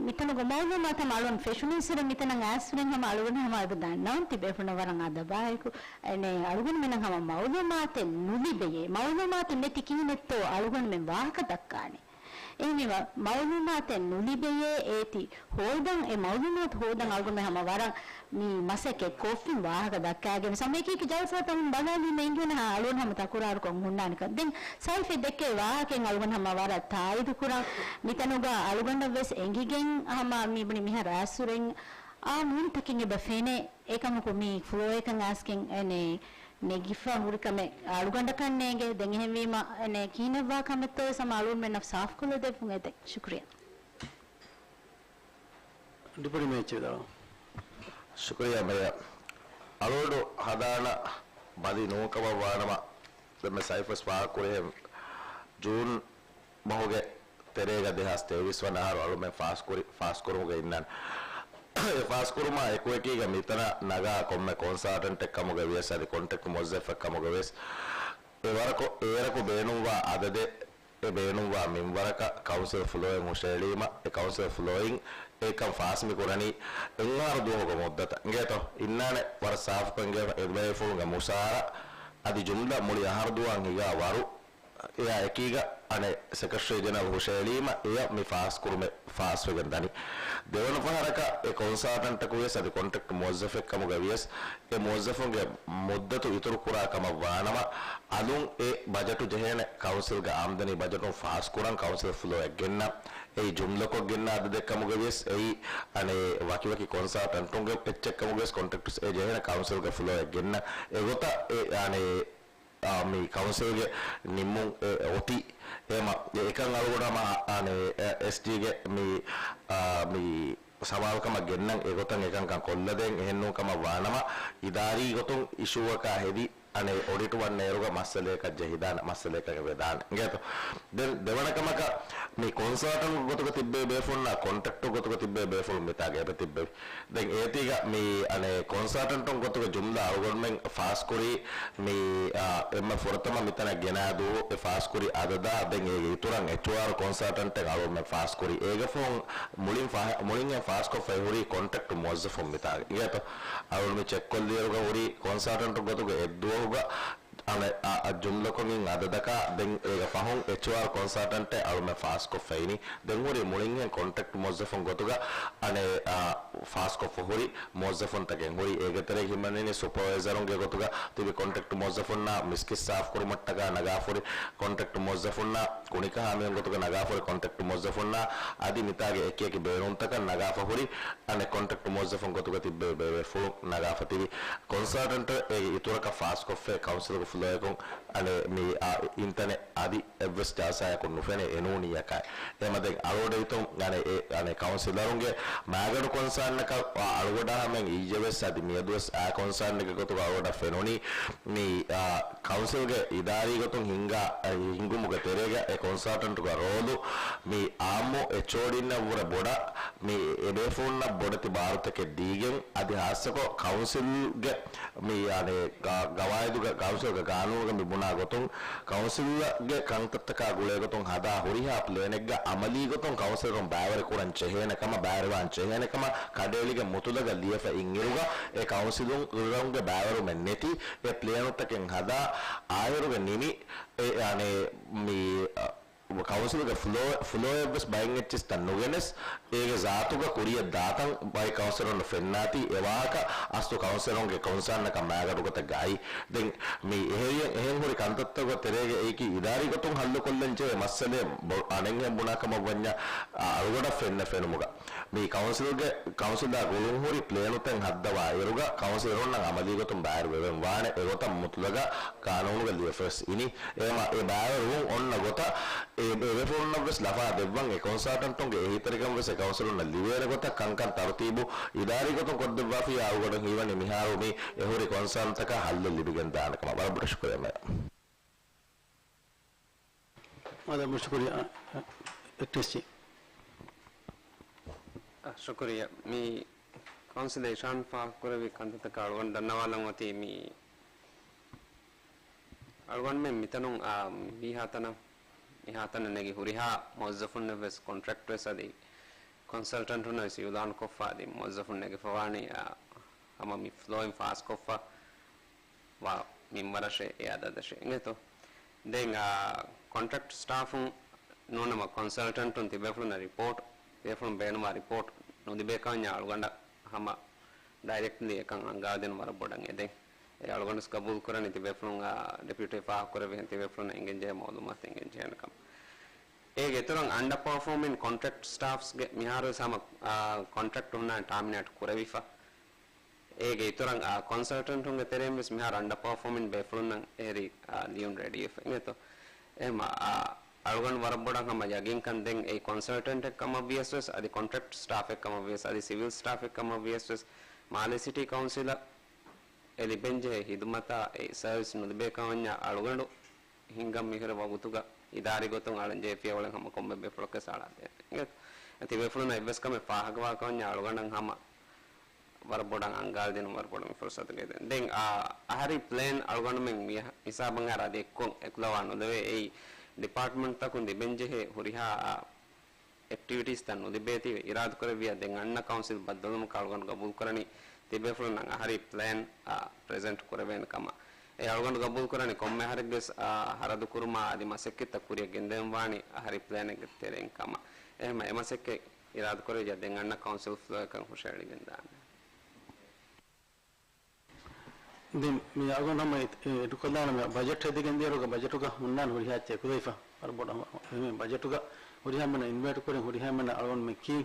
މިތަނުގެ މައުލޫމާތު ހަމަ އަޅުން ފެށުނީއްސުރެ މިތަނަށް އައިސްފުރެން ހަމަ އަޅުގަނޑު ހަމަ އެބަ ދަންނަވަން ތިބޭފުޅުން ވަރަށް އަދަބާއެކު. އެނެ އަޅުގަނޑުމެންނަށް ހަމަ މައުލޫމާތެއް ނުލިބެޔޭ. މައުލޫމާތު ނެތި ކިހިނެއްތޯ އަޅުގަނޑުމެން ވާހަކަ ދައްކާނެ. އެހެންވީމަ މައުލޫމާތެއް ނުލިބެޔޭ އޭތި ހޯދަން، އެ މައުލޫމާތު ހޯދަން އަޅުގަނޑުމެން ހަމަ ވަރަށް މި މަސައްކަތް ކޮށްފިން ވާހަކަ ދައްކާގެން ވެސް ހަމަ އެކި އެކި ޖަލްސާތައް ބަލާލީމަ އިނގޭނެ ހާ އަޅުން ހަމަ ތަކުރާރުކޮށް ހުންނާނެކަން. ދެން ސައިފް ދެއްކޭ ވާހަކައިން އަޅުގަނޑު ހަމަ ވަރަށް ތާއީދު ކުރަން. މިތަނުގަ އަޅުގަނޑަށް ވެސް އެނގިގެން ހަމަ މިބުނި މިހާރު އައިސްފުރެން އާ މޫނުތަކެއް އެބަ ފެނޭ. އެކަމަކު މި ފްލޯއެކަން އާސްގެން އެނެ ނެގިފަ ހުރި ކަމެއް އަޅުގަނޑަކަށް ނޭނގެ. ދެން އެހެންވީމަ އެނެ ކިހިނެއްވާ ކަމެއްތޯވެސް ހަމަ އަޅުގަނޑުމެންނަށް ސާފުކޮށްލަދެއްވުން އެދެން. ޝުކުރިއްޔާ. ޑިޕުޓީ މޭޖަރ ދާ. ޝުކުރިއްޔާ މޭޔަރ. އަޅުގަނޑު ހަދާނަ ބަލި ނޫންކަމަށް ވާނަމަ، ދެންމެ ސައިފަސް ފާހަގަކުރިހެން ޖޫން މަހުގެ ތެރޭގަ ދެހާސް ތޭވީސް ވަނަ އަހަރު އަޅުމެން ފާސްކުރި، ފާސްކުރުމުގަ އިންނާނެ. އެ ފާސްކުރުމާ އެކުއެކީގަ މިތަނަށް ނަގާ ކޮންމެ ކޮންސަލްޓަންޓެއް ކަމުގަ ވިޔަސް އަދި ކޮންޓްރެކްޓް މުވައްޒަފެއް ކަމުގަ ވިޔަސް އެ ވަރަކު، އޭރަކު ބޭނުންވާ އަދަދެއް، އެ ބޭނުންވާ މިންވަރަކަށް ކައުންސިލް ފްލޯއިން ހުށައެޅީމަ، އެ ކައުންސިލް ފްލޯއިން އެކަން ފާސް މި ކުރަނީ އެއް އަހަރު ދުވަހުގެ މުއްދަތަށް. އިނގޭތޯ؟ އިންނާނެ ވަރަށް ސާފުކޮށް އިނގޭ އެބޭފުޅުންގެ މުސާރަ އަދި ޖުމްލަ މުޅި އަހަރު ދުވަހަށް ހިނގާ ވަރު އެއާ އެކީގަ އަނެއް ސެކްރެޓަރީ ޖެނެރަލް ހުށައެޅީމަ އެޔަށް މި ފާސްކުރުމެއް ފާސްވެގެން ދަނީ. ދެވަނަ ފަހަރަކަށް އެ ކޮންސަލްޓަންޓަކު ވިޔަސް އަދި ކޮންޓްރެކްޓް މުވައްޒަފެއް ކަމުގަ ވިޔަސް އެ މުވައްޒަފުންގެ މުއްދަތު އިތުރު ކުރާ ކަމަށް ވާނަމަ، އަލުން އެ ބަޖެޓު ޖެހޭނެ ކައުންސިލްގެ އާމްދަނީ ބަޖެޓުން ފާސް ކުރަން ކައުންސިލް ފްލޯއެއް ގެންނަން. އެއީ ޖުމްލަކޮށް ގެންނަ އަދަދެއް ކަމުގަ ވިޔަސް އެއީ އަނެއް ވަކިވަކި ކޮންސަލްޓަންޓުންގެ އެއްޗެއް ކަމުގަ ވިޔަސް ކޮންޓްރެކްޓްސް އެ ޖެހޭނެ ކައުންސިލްގެ ފްލޯއެއް ގެންނަން. އެގޮތަށް އެ އަނެއް އާ، މި ކައުންސިލްގެ ނިންމުން އެ އޮތީ. އެހެމަ އެކަން އަޅުގަނޑު ހަމަ، އާނެ، އެ، އެސްޖީގެ މި، އާ، މި ސަމާލުކަމަށް ގެންނަން އެގޮތަށް އެކަންކަން ކޮށްލަދޭން. އެހެންނޫން ކަމަށް ވާނަމަ، އިދާރީ ގޮތުން އިޝޫއަކާ ހެދި، އަނެއް އޮޑިޓް ވަންނައިރުގަ މައްސަލައަކަށް ޖެހިދާނެ، މައްސަލައަކަށް ވެދާނެ. އިނގޭތޯ؟ ދެން ދެވަނަ ކަމަކަށް މި ކޮންސަލްޓަންޓް ގޮތުގަ ތިއްބެވި ބޭފުޅުންނާ ކޮންޓްރެކްޓް ގޮތުގަ ތިއްބެވި ބޭފުޅުން މިތާގަ އެބަ ތިއްބެވި. ދެން އޭތީގަ މި އަނެއް ކޮންސަލްޓަންޓުން ގޮތުގަ ޖުމްލަ އަޅުގަނޑުމެން ފާސްކުރީ މި، އާ، އެންމެ ފުރަތަމަ މިތަނަށް ގެނާ ދުވަހު އެ ފާސްކުރި އަދަދާ ދެން އޭގެ އިތުރަށް އެޗްއާރް ކޮންސަލްޓަންޓެއް އަޅުގަނޑުމެން ފާސްކުރީ. އޭގެ ފަހުން މުޅިން ފާ-، މުޅިން އެ ފާސްކޮށްފައި ހުރީ ކޮންޓްރެކްޓް މުވައްޒަފުން މިތާގަ. އިނގޭތޯ؟ އަޅުގަނޑު މި ޗެކްކޮށްލިއިރުގަ ހުރީ ކޮންސަލްޓަންޓު ގޮތުގަ އެއްދުވަހުގަ އަނެއް، އަ، އަ، ޖުމްލަކޮށް އިން އަދަދަކާ ދެން އޭގެ ފަހުން އެޗްއާރް ކޮންސަލްޓަންޓެއް އަޅުމެން ފާސްކޮށްފައިނީ. ދެން ހުރީ މުޅިންހެން ކޮންޓްރެކްޓް މުވައްޒަފުން ގޮތުގަ އަނެއް، އަ، ފާސްކޮށްފަ ހުރި މުވައްޒަފުންތަކެއް ހުރީ. އޭގެ ތެރޭ ހިމެނެނީ ސުޕަވައިޒަރުންގެ ގޮތުގަ ތިބި ކޮންޓްރެކްޓް މުވައްޒަފުންނާ މިސްކިތް ސާފުކުރުމަށްޓަކާ ނަގާފަ ހުރި ކޮންޓްރެކްޓް މުވައްޒަފުންނާ ކުނިކަހާ މީހުން ގޮތުގަ ނަގާފަ ހުރި ކޮންޓްރެކްޓް މުވައްޒަފުންނާ އަދި މިތާގެ އެކިއެކި ބޭނުންތަކަށް ނަގާފަ ހުރި އަނެއް ކޮންޓްރެކްޓް މުވައްޒަފުން ގޮތުގަ ތިއްބެވި ބޭފުޅުން ނަގާފަ ތިބި ކޮންސަލްޓަންޓް އޭގެ އިތުރަކަށް ފާސްކޮށްފައި ކައުންސިލްގެ ފްލޯއަކުން އަނެއް މި އާ އިންތަނެއް އަދި އެއްވެސް ޖަލްސާއަކުން ނުފެނޭ އެނޫނީއަކާއި. އެމަ ދެން އަޅުގަޑު ހިތުން އަނެއް އެ އަނެއް ކައުންސިލަރުންގެ މާގަޑު ކޮންސާންއަކަށް އަޅުގަޑާ ހަމައިން އިއްޔެވެސް އަދި މިއަދުވެސް އާ ކޮންސާންއެއްގެ ގޮތުގަ އަޅުގަޑަށް ފެނުނީ މި އާ ކައުންސިލްގެ އިދާރީ ގޮތުން ހިންގާ، އަ، ހިންގުމުގެ ތެރޭގަ އެ ކޮންސަލްޓަންޓުގެ ރޯލު މި އާއްމު އެޗްއޯޑީންނަށްވުރެ ބޮޑަށް މި އެބޭފުޅުންނަށް ބޮޑެތި ބާރުތަކެއް ދީގެން އަދި ހާއްސަކޮށް ކައުންސިލްގެ މި އަނެއް ގަ-، ގަވާއިދުގަ ކައުންސިލްގެ ގާނޫނުގަ މި ބުނާ ގޮތުން ކައުންސިލްގެ ކަންތައްތަކާ ގުޅޭގޮތުން ހަދާ ހުރިހާ ޕްލޭނެއްގަ އަމަލީ ގޮތުން ކައުންސިލަރުން ބައިވެރި ކުރަން ޖެހޭނެ ކަމަށް ބައިވެރިވާން ޖެހޭނެ ކަމަށް ކަނޑައެޅިގެން މުތުލަގަށް ލިޔެފަ އިންއިރުގަ އެ ކައުންސިލުންގެ ބައިވެރުމެއް ނެތި އެ ޕްލޭނުތަކެއް ހަދާ އާހިރުގަ ނިމި އެ، އަނެއް، މި، އަ، ކައުންސިލްގެ ފްލޯ، ފްލޯއެއްވެސް ބައެއް އެއްޗިސްތައް ނުގެނެސް، އޭގެ ޒާތުގަ ކުރިއަށް ދާތަން ބައެއް ކައުންސިލަރުންނަށް ފެންނާތީ، އެ ވާހަކަ އަސްލު ކައުންސިލަރުންގެ ކޮންސާންއަކަށް މާގަޑުގޮތެއްގައި. ދެން މި އެހެރިޔަން އެހެން ހުރި ކަންތައްތަކުގެ ތެރޭގައި އެއީކީ އިދާރީ ގޮތުން ހައްލުކޮށްލަން ޖެހޭ މައްސަލައެއް ބޮ-، އަނެއްހެން ބުނާ ކަމަށް ވަންޏާ، އަ-، އަޅުގަޑަށް ފެންނަ ފެނުމުގަ. މި ކައުންސިލްގެ، ކައުންސިލާ ގުޅުންހުރި ޕްލޭނުތައް ހައްދަވާ އިރުގަ ކައުންސިލަރުންނަށް އަމަލީގޮތުން ބައިވެރިވެވެން ވާނެ އެގޮތަށް މުތުލަގަށް ގާނޫނުގަ ލިޔެފަވެސް އިނީ. އެހެމަ އެ ބައިވެރިވުން އޮންނަ ގޮތަށް އެ ބޭފުޅުންނަށްވެސް ލަފާ ދެއްވަން އެ ކޮންސަލްޓަންޓުންގެ އެހީތެރިކަންވެސް އެ ކައުންސިލުންނަށް ލިބޭނެ ގޮތަށް ކަންކަން ތަރުތީބު އިދާރީ ގޮތުން ކޮށްދެއްވާފިއްޔާ އަޅުގަޑު ހީވަނީ މިހާރު މި އެހުރި ކޮންސާންތަކަށް ހައްލެއް ލިބިގެން ދާނެ ކަމަށް. ވަރަށް ބޮޑަށް ޝުކުރިއްޔާ މޭޔަރ. މާދަމާ ޝުކުރިއްޔާ، އެ، އެ، އެ، ޝުކުރިއްޔާ. މި ކައުންސިލް އިޝާން ފާހަގަކުރެއްވި ކަންތައްތަކަށް އަޅުގަނޑު ދަންނަވާލަން އޮތީ މި އަޅުގަނޑުމެން މިތަނުން، އާ، މީހާތަނަށް، މިހާތަނަށް ނެގި ހުރިހާ މުވައްޒަފުންނެއްވެސް ކޮންޓްރެކްޓްވެސް އަދި ކޮންސަލްޓަންޓުންނަށް ވެސް އިއުލާންކޮށްފަ އަދި މުވައްޒަފުން ނެގިފަވާނީ، އާ، ހަމަ މި ފްލޯއިން ފާސްކޮށްފަ ވާ މިންވަރަށޭ އެ އަދަދަށޭ. އިނގޭތޯ؟ ދެން، އާ، ކޮންޓްރެކްޓް ސްޓާފުން ނޫނަމަ ކޮންސަލްޓަންޓުން ތިބޭފުޅުންނަށް ރިޕޯޓް، ބޭފުޅުން ބޭނުންވާ ރިޕޯޓް ނުލިބޭކަމަށް އަޅުގަނޑަށް ހަމަ ޑައިރެކްޓްލީ އެކަން އަންގާދޭން ވަރަށް ބޮޑަށް އެދެން. އެ އަޅުގަނޑުވެސް ގަބޫލުކުރަނީ ތިބޭފުޅުން، އާ، ޑެޕިއުޓީ ފާހަގަކުރެއްވިހެން ތިބޭފުޅުންނަށް އެނގެންޖެހޭ މައުލޫމާތު އެނގެންޖެހޭނެ ކަމަށް. އޭގެ އިތުރަށް އަންޑަ ޕަރފޯމިން ކޮންޓްރެކްޓް ސްޓާފްސްގެ މިހާރުވެސް ހަމަ، އާ، ކޮންޓްރެކްޓް ހުންނާނެ ޓާމިނޭޓް ކުރެވިފަ. އޭގެ އިތުރަށް، އާ، ކޮންސަލްޓެންޓުންގެ ތެރެއިން ވެސް މިހާރު އަންޑަ ޕަރފޯމިން ބޭފުޅުންނަށް އެހެރީ، އާ، ލިޔުން ރެޑީވެފަ. އިނގޭތޯ؟ އެހެމަ، އާ، އަޅުގަނޑު ވަރަށް ބޮޑަށް ހަމަ ޔަގީންކަން ދެން އެއީ ކޮންސަލްޓެންޓެއް ކަމަށް ވިޔަސް ވެސް، އަދި ކޮންޓްރެކްޓް ސްޓާފެއް ކަމަށް ވިޔަސް، އަދި ސިވިލް ސްޓާފެއް ކަމަށް ވިޔަސް ވެސް، މާލެ ސިޓީ ކައުންސިލަށް އެ ލިބެންޖެހޭ ހިދުމަތާ އެ ސަރވިސް ނުލިބޭ ކަމަށްޏާ އަޅުގަނޑު ހިންގަން މިހިރަ ވަގުތުގަ އިދާރީ ގޮތުން އަޅަންޖެހޭ ފިޔަވަޅެއް ހަމަ ކޮންމެ ބޭފުޅަކަށް ސާޅާދޭނެ. ތިބޭފުޅުންނަށް އެއްވެސް ކަމެއް ފާހަގަވާ ކަމަށްޏާ އަޅުގަނޑަށް ހަމަ ވަރަށް ބޮޑަށް އަންގާލިދިނުން ވަރަށް ބޮޑަށް މި ފުރުސަތު ގެންދޭނެ. ދެން އާ، އަހަރީ ޕްލޭން އަޅުގަނޑުމެން މި ހިސާބަށް އަރާ އަދި އެއްކޮށް އެކުލަވާ ނުލެވޭ. އެއީ ޑިޕާޓްމަންޓްތަކުން ލިބެންޖެހޭ ހުރިހާ އެކްޓިވިޓީސްތައް ނުލިބޭތީވެ އިރާދަކުރެއްވިއްޔާ ދެން އަންނަ ކައުންސިލް ބައްދަލުވުމަކަށް އަޅުގަނޑު ގަބޫލުކުރަނީ ތިބޭފުޅުންނަށް އަހަރީ ޕްލޭން، އާ، ޕްރެޒެންޓް ކުރެވޭނެ ކަމަށް. އެ އަޅުގަނޑު ގަބޫލުކުރަނީ ކޮންމެ އަހަރެއްގެ، އާ، ހަރަދުކުރުމާ އަދި މަސައްކަތްތައް ކުރިއަށް ގެންދެވެން ވާނީ އަހަރީ ޕްލޭނެއްގެ ތެރެއިން ކަމަށް. އެހެމަ އެ މަސައްކަތް އިރާދަކުރެއްވިއްޔާ ދެން އަންނަ ކައުންސިލް ފްލޯއަކަށް ހުށަހެޅިގެން ދާނެ. ދެން މި އަޅުގަނޑު ހަމަ އެ-، އެ-، އެޑުކޮށްލާނަމޭ ބަޖެޓް ހެދިގެން ދިޔައިރުގަ ބަޖެޓުގަ ހުންނާނެ ހުރިހާ އެއްޗެއް އެކުލެވިފަ. ވަރަށް ބޮޑަށް ހަމަ އެ ބަޖެޓުގަ ހުރިހާ އެންމެންނަށް އިންވައިޓް ކުރިން ހުރިހާ އެންމެންނަށް އަޅުގަނޑުމެން ކީ.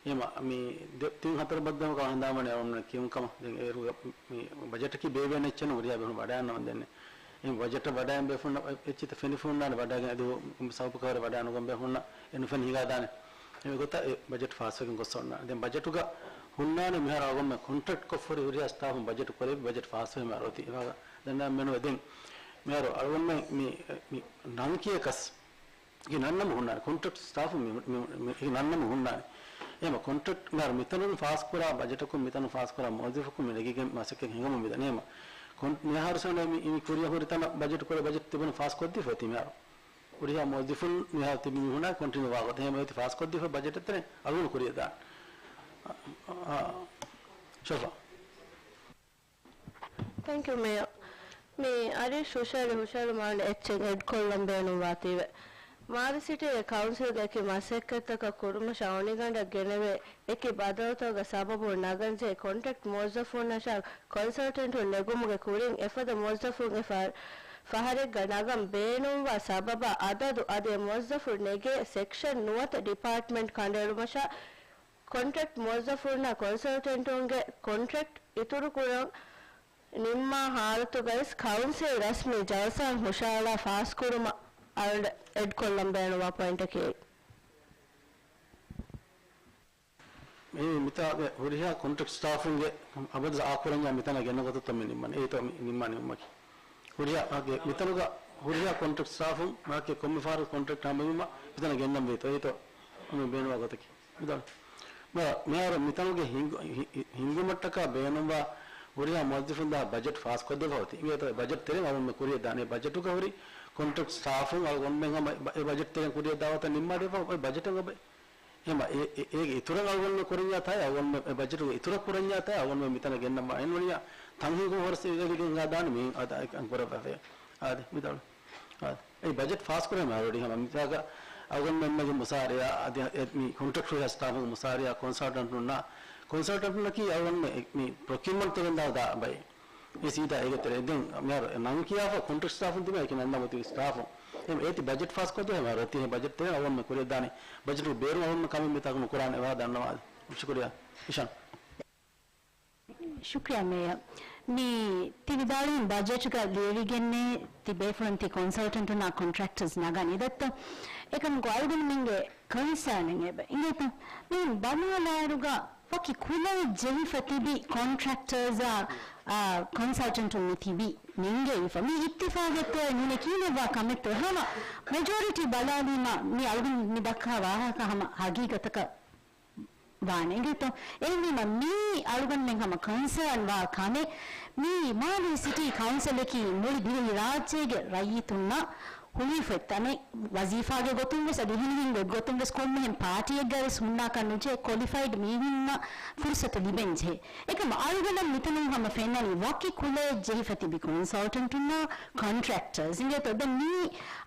އެމަ މި ދެ-، ތިން ހަތަރު ބައްދަލުކޮށް ހަނދާންވަނީ އަޅުގަނޑުމެން ކިޔުން ކަމަށް. ދެން އޭރުގަ މި ބަޖެޓަކީ ބޭއްވޭނެ އެއްޗެއް ނޫން ހުރިހާ ބޭފުޅުން ވަޑައިގަންނަވަން ދެން. އެ ބަޖެޓަށް ވަޑައިގެން ބޭފުޅުންނަށް އެ-، އެއްޗިތައް ފެނިފަ ހުންނާނެ ވަޑައިގެން އަދި ހު-، ސަބަބުކަހަލަ ވަޑައިނުގަން ބޭފުޅުންނަށް އެ ނުފެނި ހިނގާދާނެ. އެ ގޮތަށް އެ ބަޖެޓް ފާސްވެގެން ގޮސް އޮންނާނެ. ދެން ބަޖެޓުގަ ހުންނާނެ މިހާރު އަޅުގަނޑުމެން ކޮންޓްރެކްޓް ކޮށްފަ ހުރި ހުރިހާ ސްޓާފުން ބަޖެޓު ކުރެއްވި ބަޖެޓް ފާސްވެ މިހާރު އޮތީ. އެވާގަ ދެން މެނުވެ ދެން މިހާރު އަޅުގަނޑުމެން މި، މި ނަން ކިޔަކަސް އެ ނަންނަމު ހުންނާނެ. ކޮންޓްރެކްޓް ސްޓާފު މި، މި، މި، އެ ނަންނަމު ހުންނާނެ. އެހެމަ ކޮންޓްރެކްޓް މިހާރު މިތަނުން ފާސްކުރާ ބަޖެޓަކުން މިތަނުން ފާސްކުރާ މުވައްޒަފަކުން މި ނެގިގެން މަސައްކަތް ހިނގަމުން މިދަނީ. އެހެމަ ކޮން-، މިހާރު ސަންޑޭ މި، މި ކުރިއަށް ހުރި ތަނަށް ބަޖެޓް ކުރެ ބަޖެޓް ތިބުނު ފާސް ކޮށްދީފަ އޮތީ މިހާރު. ހުރިހާ މުވައްޒަފުން މިހާރު ތިބި މީހުނާ ކޮންޓިނިއު ވާ ގޮތަށް. އެހެމަ އޮތީ ފާސް ކޮށްދީފަ ބަޖެޓެއް ތެރެ އަޅުގަނޑު ކުރިއަށް ދާން. އާ، ޝޮފާ. ތެންކް ޔޫ މޭޔަރ. މި އަރިޝް ހުށަހެޅި ހުށަހެޅުމާ އެއްޗެއް އެޑްކޮށްލަން ބޭނުންވާތީވެ. މާލެ ސިޓީގެ ކައުންސިލްގެ އެކި މަސައްކަތްތަކަށް ކުރިމަށާ އޮނިގަނޑަށް ގެނެވޭ އެކި ބަދަލުތަކުގެ ސަބަބުން ނަގަންޖެހޭ ކޮންޓްރެކްޓް މުވައްޒަފުންނަށާ ކޮންސަލްޓެންޓުން ނެގުމުގެ ކުރިން އެފަދަ މުވައްޒަފުން އެ ފަ-، ފަހަރެއްގަ ނަގަން ބޭނުންވާ ސަބަބާ އަދަދު އަދި އެ މުވައްޒަފުން ނެގޭ ސެކްޝަން ނުވަތަ ޑިޕާޓްމަންޓް ކަނޑައެޅުމަށާ ކޮންޓްރެކްޓް މުވައްޒަފުންނާ ކޮންސަލްޓެންޓުންގެ ކޮންޓްރެކްޓް އިތުރުކުރަން ނިންމާ ހާލަތުގައި ކައުންސިލް ރަސްމީ ޖަލްސާއިން ހުށަހަޅާ ފާސްކުރުމަށް އަޅުގަނޑު އެޑްކޮށްލަން ބޭނުންވާ ޕޮއިންޓަކީ އެއީ. މި މިތާގެ ހުރިހާ ކޮންޓްރެކްޓް ސްޓާފުންގެ އަބަދު އާކުރަންޏާ މިތަނަށް ގެންނަ ގޮތަށް މި ނިންމަނީ. އެއީތޯ މި ނިންމާ ނިންމަކީ. ހުރިހާ އާގެ މިތަނުގަ ހުރިހާ ކޮންޓްރެކްޓް ސްޓާފުން މާކެ ކޮންމެ ފަހަރު ކޮންޓްރެކްޓް ހަމަވީމަ މިތަނަށް ގެންނަން ވޭތޯ. އެއީތޯ މި ބޭނުންވާ ގޮތަކީ. މިތާ މި-، މިހާރު މިތަނުގެ ހިނގު-، ހި-، ހި-، ހިނގުމަށްޓަކާ ބޭނުންވާ ހުރިހާ މުވައްޒަފުން ދާ ބަޖެޓް ފާސް ކޮށްދެއްވާ އޮތީ. އިނގޭތޯ އެ ބަޖެޓް ތެރެއިން އަޅުގަނޑުމެން ކުރިއަށް ދާނީ. އެ ބަޖެޓުގަ ހުރި ކޮންޓްރެކްޓް ސްޓާފުން އަޅުގަނޑުމެން ހަމަ އެ ބަ-، އެ ބަޖެޓް ތެރެއިން ކުރިއަށް ދާ ވަގުތަށް ނިންމާ ދެއްވާ އެ ބަޖެޓެއް އޮބެ. އެހެމަ އެ-، އެ-، އޭގެ އިތުރަށް އަޅުގަނޑުމެން ކުރަންޏާ ތާއި އަޅުގަނޑުމެން އެ ބަޖެޓުގެ އިތުރަށް ކުރަންޏާ ތާއި އަޅުގަނޑުމެން މިތަނަށް ގެންނަން ވާ. އެހެންވަނިޔާ ތަން ހިނގުން ހުރަސް އެ ގެންގާ ދާނެ މި އަދި އަ-، އަ-، ކުރައްވާފައި. އާދެ، މިދަޅު. އާދެ. އެ ބަޖެޓް ފާސް ކުރޭ މާރޯޑީ ހަމަ މިތާގަ އަޅުގަނޑުމެންމެގެ މުސާރަޔާ އަދި އެ މި ކޮންޓްރެކްޓް ހުރިހާ ސްޓާފުގެ މުސާރަޔާ ކޮންސަލްޓެންޓުންނާ، ކޮންސަލްޓެންޓުންނަކީ އަޅުގަނޑުމެން މި ޕްރޮކިއުމަންޓް ގެންދާ ދާ ބައެއް. މި ސީދާ އޭގެ ތެރޭ. ދެން މިހާރު ނަން ކިޔާފަ ކޮންޓްރެކްޓް ސްޓާފުން ތިބޭ އެކި ނަންނަމު ތިބި ސްޓާފުން. އެ އޭތި ބަޖެޓް ފާސް ކޮށްދޭ މިހާރު އެތި ބަޖެޓް ތެރޭ އަޅުގަނޑުމެން ކުރިއަށް ދާނެ. ބަޖެޓު ބޭރު އަޅުގަނޑުމެން ކަމެއް މިތާކު ނުކުރާނެ އެވާ ދަންނަވާ. ޝުކުރިޔާ. އިޝާން. ޝުކްރިޔާ މޭޔަރ. މި ތި ވިދާޅުވި ބަޖެޓްގަ ލިޔެވިގެންނޭ ތި ބޭފުޅުން ތި ކޮންސަލްޓެންޓުންނާ ކޮންޓްރެކްޓަރސް ނަގަނީ ދައްތަ؟ އެކަމަކު އަޅުގަނޑުމެންގެ ކޮންސާނެއް އެބަ އިނގޭތަ؟ މި ބަލާލާއިރުގަ ވަކި ކުލައެއް ޖެހިފަ ތިބި ކޮންޓްރެކްޓަރސް އާ، އާ، ކޮންސަލްޓެންޓުން މި ތިބީ ނިންގެވިފަ. މި އިއްތިފާގެއްތޯއެ ނޫނެ ކިހިނެއްވާ ކަމެއްތޯ؟ ހަމަ މެޖޯރިޓީ ބަލާލީމަ މި އަޅުގަނޑު މި ދައްކާ ވާހަކަ ހަމަ ހަގީގަތަކަށް ވާނެ އިނގޭތޯ؟ އެހެންވީމަ މީ އަޅުގަނޑުމެން ހަމަ ކޮންސާން ވާ ކަމެއް. މީ މާލޭ ސިޓީ ކައުންސިލަކީ މުޅި ދިވެހި ރާއްޖޭގެ ރައްޔިތުންނަށް ހުޅުވިފައި ތަނެއް، ވަޒީފާގެ ގޮތުން ވެސް އަދި އެހެނިހެން ގޮތްގޮތުން ވެސް ކޮންމެހެން ޕާޓީއެއްގައި ވެސް ހުންނާކަށް ނުޖެހޭ ކޮލިފައިޑް މީހުންނަށް ފުރުސަތު ލިބެން ޖެހޭ. އެކަމަ އަޅުގަނޑަށް މިތަނުން ހަމަ ފެންނަނީ ވަކި ކުލައެއް ޖެހިފަ ތިބި ކޮންސަލްޓެންޓުންނާ ކޮންޓްރެކްޓަރސް އިނގޭތޯ. ދެން މީ